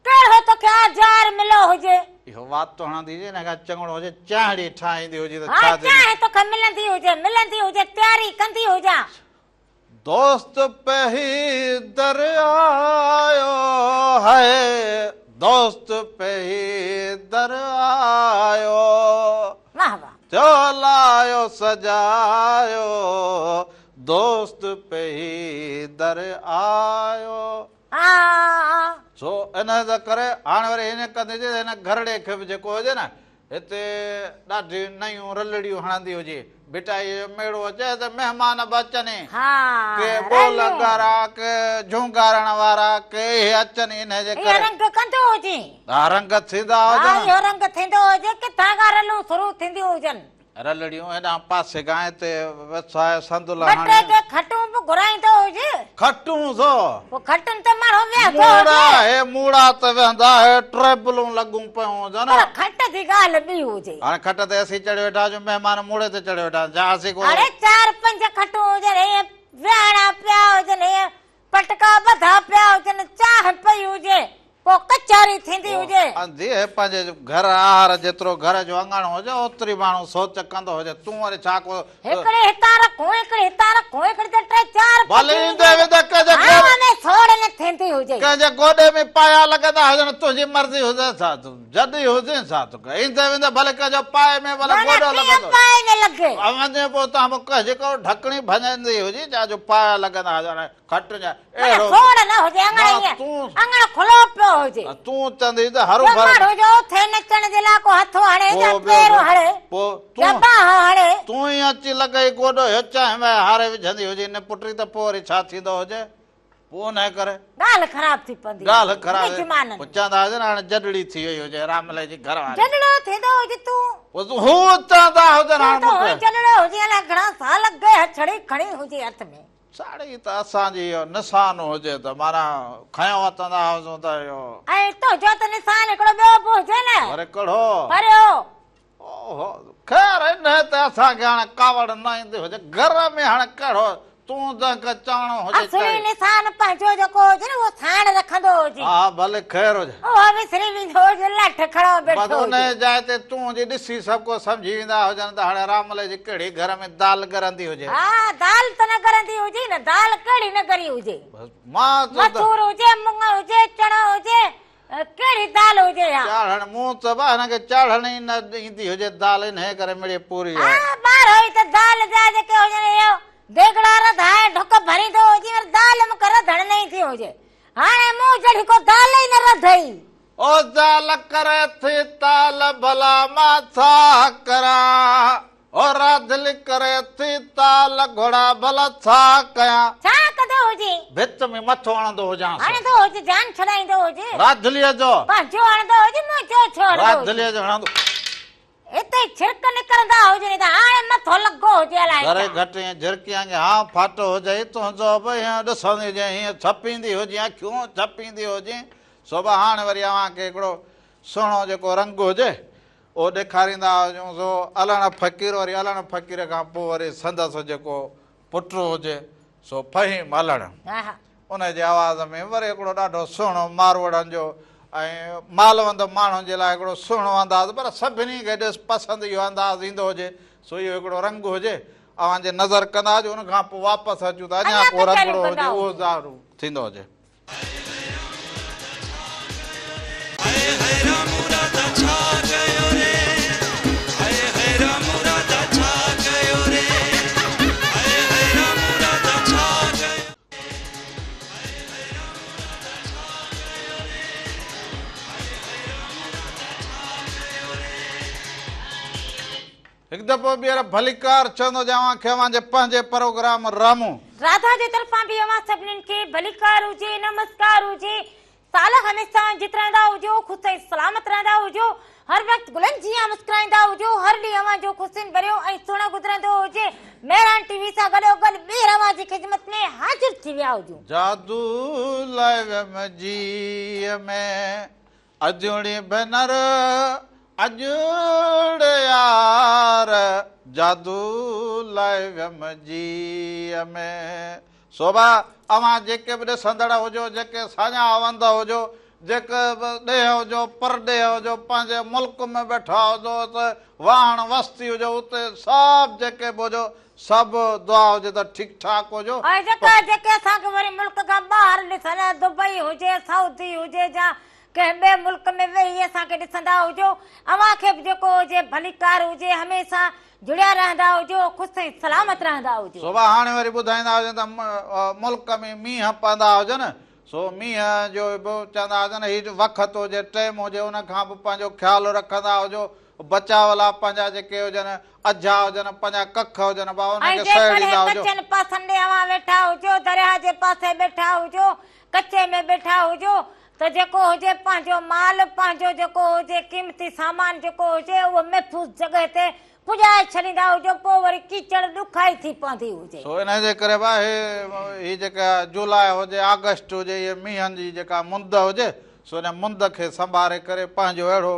ڪهڙو توکي آزار مليو هجي. اهو وات تو هڻندي هجي ان کان چڱڙو هجي چانهڙي ٺاهيندي هجي ته ها ڇا ٿيندو. چانهه توکي ملندي هجي ملندي هجي تياري ڪندي هجان. دوست پهي در آيو هي دوست پهي در آيو. واه واه. ٿيو لايو سجايو دوست پهي در آيو. آ. سو انهيء جي ڪري هاڻي وري ائين ڪندي هجي ته هن گهرڙي کي به جيڪو هجي نه هتي ڏاڍيون نيون رلڙيون هڻندي هجي. ڀٽائيء جو ميڙو اچي ته مهمان به اچن ئي. ها، ڪي ٻول رليون. ڳارا، ڪي جهونگارڻ وارا، ڪي اهي اچن ئي انهيء جي اهو ڪري. رنگ ڪندو هجي. ها رنگ ٿيندا ها، هجن. اهو رنگ ٿيندو هجي، ڪٿان کان رلون شروع ٿينديون هجن. رلڙيون هيڏانهن پاسي کان هتي وسائي صندل ٻه ٽي هڻي. ڪي کٽون به گهرائيندو هجي. کٽون سو. پوء کٽن تي ماڻهو ويهندو موڙا هجي. هي موڙا ته ويهندا هي ٽيبلون لڳون پيون هجن. پر کٽ جي ڳالهه ٻي هجي. هاڻي کٽ تي اسين چڙهي ويٺا هجون مهمان موڙي تي چڙهي ويٺا هجن جا اسين ڪو. اڙي چار پنج کٽون هجن هيئن ويهاڻا پيا هجن هيئن پٽڪا ٻڌا پيا هجن، چانهه پئي هجي، پوء ڪچهري ٿيندي هجي. انڌي هي پنهنجي گهر آهر جيترو گهر جو اڱڻ هجي اوتري ماڻهو سوچ ڪندو هجي تون وري ڇا ڪو. هڪڙي هتان رکون هڪڙي هتان رکون هڪڙي ته ٽي چار ڀلي پکيون ايندي هجن. ويندي ڪنهن جي گهر. هوا ۾ سوڙ نه ٿيندي هجي. ڪنهن جي گوڏي ۾ پايا لڳندا هجن تنهنجي مرضي هجي ڇا جڏهن هجين ڇا تو ايندي ويندي ڀلي ڪنهن جو پائي ۾ ڀلي معنيٰ گوڏو ڪيئن لڳندو. پائي ۾ لڳي. وڃي پوء تان پوء ڪنهن جي ڪو ڍڪڻي ڀڃندي هجي جا جو پايا لڳندا هجن. کٽ جا معنيٰ اهڙو سوڙ نه هجي اڱڻ مان ائين تون اڱڻ کلو پيو هجي. تون چوندي ته هرو جو ڀرو ماڻهو جو اٿي نچڻ جي لاء ڪو هٿ هڻي يا پوء ٻيو پير ٻيو هڻي پوء يا تون ٻانهن هڻي. تون ئي اچي لڳئي گوڏو هي چانهه ۾ هاري وجهندي هجي ان پٽري ته پوء وري ڇا ٿيندو هجي پوء انهي ڪري ڳالهه خراب ٿي پوندي ڳالهه هجي خراب مزمانن پوء چوندا هجن هاڻي جڏڙي ٿي وئي هجي راملي جي گهر واري جڏڙو ٿيندو هجي تون پوء تون هو چوندا هجن تون هاڻي ته مون هونئن کي جڏڙو هجين الائي گهڻا سال اڳي هڇڙي کڻي هجي هٿ ۾. ساڙهي ته اسان جي اهو نشان هجي ته معنيٰ کنيو وتندا هجون ته اهو. ۽ تنهنجو ته نشان هڪڙو ٻيو به هجي نه. وري ڪهڙو؟ پريو. اوهو، خير انهيء تي اسان کي هاڻي ڪاوڙ نه ايندي هجي. گهر ۾ هاڻي ڪهڙو تون جنهن کي چوڻو هجي اصلي چئي. نشان پنهنجو جيڪو هجي نه اهو ساڻ رکندو هجي. ها ڀلي خير هجي. اهو وسري ويندو هجي لٺ کڻو بس بيٺو هجي. انهيء جاء تي تون جي ڏسي سڀ ڪو سمجهي ويندا هجن ته هاڻي راملي جي ڪهڙي گهر ۾ دال ڳرندي هجي. ها دال ته نه ڳرندي هجي نه دال ڪهڙي نه ڳري هجي. بس مان چيو ته. مسور هجي مڱ هجي چڻو هجي ڪهڙي دال هجي ها. چاڙهڻ مون ته به هن کي چاڙهڻ ئي نه ايندي هجي دال انهيء ڪري مڙئي پوري آهي. ها ٻارهو ئي ته دال جا جيڪي هجن اهو ديڳڙا رڌائي ڍڪ ڀريندو هجي وري دال مون کي رڌڻ نه ايندي هجي. هاڻي مون جهڙي ڪو دال ئي نه رڌئي. او زال ڪري ٿي تال ڀلا مان ڇا ڪران او راڌل ڪري ٿي تال گهوڙا ڀلا ڇا ڪيان. ڇا ڪندو هجين؟ ڀت ۾ مٿو هڻندو هجانس. هڻندو هج جان ڇڏائيندو هج. راڌليء جو. پنهنجو هڻندو هج منهنجو ڇو هڻندو هج. راڌليء جو هڻندو. اتي ئي ڇرڪ نڪرندا هجن ته هاڻي مٿو لڳو هجي الائي گهري ڇا. گهٽ ائين جهرڪي وانگي هانء ڦاٽو هجئي، تنهنجو به هيئن ڏسندي هجين، هيئن ڇپيندي هجين، اکيون ڇپيندي هجين. سو به هاڻي وري اوهان کي هڪڙو سهڻو جيڪو رنگ هجي، اهو ڏيکاريندا هجون. سو علڻ فقير وري علڻ فقير کان پوء وري سندس جيڪو پٽ هجي، سو فهيم علڻ. ان جي آواز ۾ وري هڪڙو ڏاڍو سهڻو ماروئڙن جو ۽ مالوند ماڻهن جي لاء هڪڙو سهڻو انداز پر سڀني کي ڏس پسند اهو انداز ايندو هجي سو اهو هڪڙو رنگ هجي اوهان جي نظر ڪندا هجو ان کان پوء واپس اچون ته اڃا اڃا ڪو ڪچهريون رنگڙو ڪندا هجي اهو هجون. ظاهر ٿيندو هجي. هاء هاء رامو راڌا ڇا ڪيو ري هاء هاء رامو راڌا ڇا ڪيو ري هاء هاء رامو راڌا ڇا ڪيو. هڪ دفعو ٻيهر ڀليڪار چوندو جي اوهان کي اوهان جي پنهنجي پروگرام رامو. راڌا جي طرفان به اوهان سڀنين کي ڀليڪار هجي نمسڪار هجي. سال هميشه جت رهندا هجو، خوش ۽ سلامت رهندا هجو، هر وقت گلن جيان مسڪرائيندا هجو، هر ڏينهن اوهان جو خوشين ڀريو ۽ سهڻو گذرندو هجي. مهراڻ ٽي وي سان گڏوگڏ ٻيهر اوهان جي خدمت ۾ حاضر ٿي ويا هجون. جادو لائي ويم جيء ۾، اجڙي ڀينر اجڙي يار، جادو لائي ويم جيء ۾. سوڀا، اوهان جيڪي به ڏسندڙ هجو، جيڪي ساڃاهه وند هجو، جيڪي به ڏيهه هجو، پرڏيهه هجو، پنهنجي ملڪ ۾ ويٺا هجو ته واهڻ وستي هجو، اتي سڀ جيڪي به هجو، سڀ دعا هجي ته ٺيڪ ٺاڪ هجو. ۽ جيڪا جيڪي اسان کي وري ملڪ کان ٻاهر ڏسن، دبئي هجي، سعودي هجي يا ڪنهن ٻئي ملڪ ۾ ويهي اسان کي ڏسندا هجو، اوهان کي به جيڪو هجي ڀليڪار هجي، هميشه جڙيا رهندا هجو، خوش ۽ سلامت رهندا هجو. سوڀا هاڻي وري ٻڌائيندا هجن ته ملڪ ۾ مينهن پوندا هجن، سو مينهن جو به چوندا هجن هي وقت هجي ٽيم هجي ان کان به پنهنجو خيال رکندا هجو، بچاء لاء پنهنجا جيڪي هجن اجها هجن پنهنجا ڪک هجن با انهن ۽ کي سهيڙيندا جيڪڏهن هجو. ڪچن پاسن ڏي اوهان ويٺا هجو، درياهه جي پاسي ويٺا هجو، ڪچي ۾ ويٺا هجو، ته جيڪو هجي پنهنجو مال، پنهنجو جيڪو هجي قيمتي سامان جيڪو هجي اهو محفوظ جڳهه تي پڄائي ڇڏيندا هجو، پوء وري ڪيچڙ ڏکائي ٿي پوندي هجي. سو انهيء جي ڪري به هي جيڪا جولاء هجي، آگسٽ هجي، هيء مينهن جي جيڪا مند هجي، سو ان مند کي سنڀاري ڪري پنهنجو اهڙو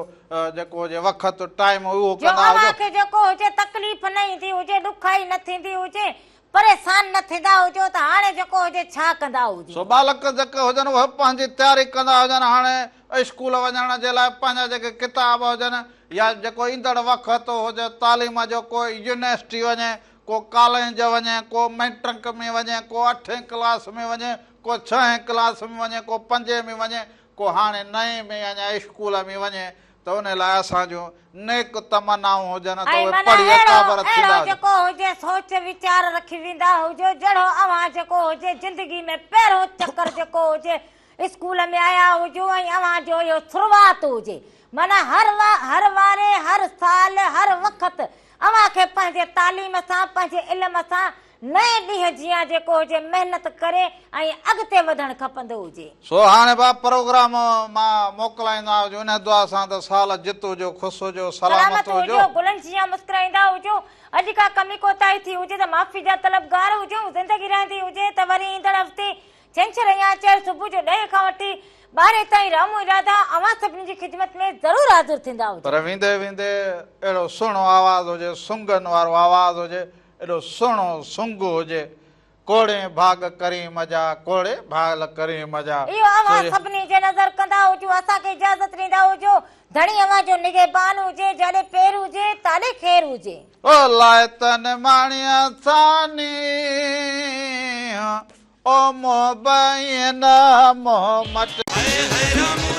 جيڪو هجي وقت، ٽائيم، اهو جو ڪندا اوهان هجو. کي جيڪو هجي تڪليف نه ايندي هجي، ڏکائي نه ٿيندي هجي، پريشان نه ٿيندا هجو ته هاڻي جيڪو هجي ڇا ڪندا هجو. سو ٻالڪ جيڪي هجن اهي به پنهنجي تياري ڪندا هجن هاڻي اسڪول وڃڻ جي لاء پنهنجا جيڪي ڪتاب هجن يا جيڪو ايندڙ وقت هجي تعليم جو ڪو يونيورسٽي وڃي ڪو ڪاليج وڃي ڪو مئٽرڪ ۾ وڃي ڪو اٺين ڪلاس ۾ وڃي ڪو ڇهين ڪلاس ۾ وڃي ڪو پنجين ۾ وڃي ڪو هاڻي نئين ۾ اڃا اسڪول ۾ وڃي ته ان لاء اسان جون نيڪ تمنائون هجن ته ۽ اهي معنيٰ پڙهي اهڙو اڪابر ٿيندا اهڙو هجن. جيڪو هجي سوچ ويچار رکي ويندا هجو جهڙو اوهان جيڪو هجي زندگي ۾ پهريون چڪر جيڪو هجي اسڪول ۾ آيا هجو ۽ اوهان جو اهو شروعات هجي معنيٰ هر هر واري هر سال هر وقت اوهان کي پنهنجي تعليم سان پنهنجي علم سان نئين ڏينهن جيان جيڪو هجي محنت ڪري ۽ اڳتي وڌڻ کپندو هجي. سو هاڻي با پروگرام مان موڪلائيندو آهيان انهي دعا سان ته سال جت هجو خوش هجو سلامت سلامت هجو هجو. گلن جيان مسڪرائيندا هجو اڄ ڪا ڪمي ڪوتاهي ٿي هجي ته معافي جا طلبگار هجون زندگي رهندي هجي ته وري ايندڙ هفتي ڇنڇر ۽ آچر صبح جو ڏهين کان وٺي ٻارهين تائين رامو ۽ راڌا اوهان سڀني جي خدمت ۾ ضرور حاضر ٿيندا هجن. پر ويندي ويندي اهڙو سهڻو آواز هجي سنگن وارو آواز هجي ايڏو سهڻو سنگ هجي، ڪوڙي ڀاڳ ڪريم جا، ڪوڙي ڀاڳ ڪريم جا. اهو اوهان سڀني جي نظر ڪندا هجو، اسان کي اجازت ڏيندا هجو، ڌڻي اوهان جو نگهبان هجي، جاڏي پير هجي، تاڏي خير هجي. او لاء تن ماڻيان سانيهه، او منهن بئين منهن مٽ. High high Ram.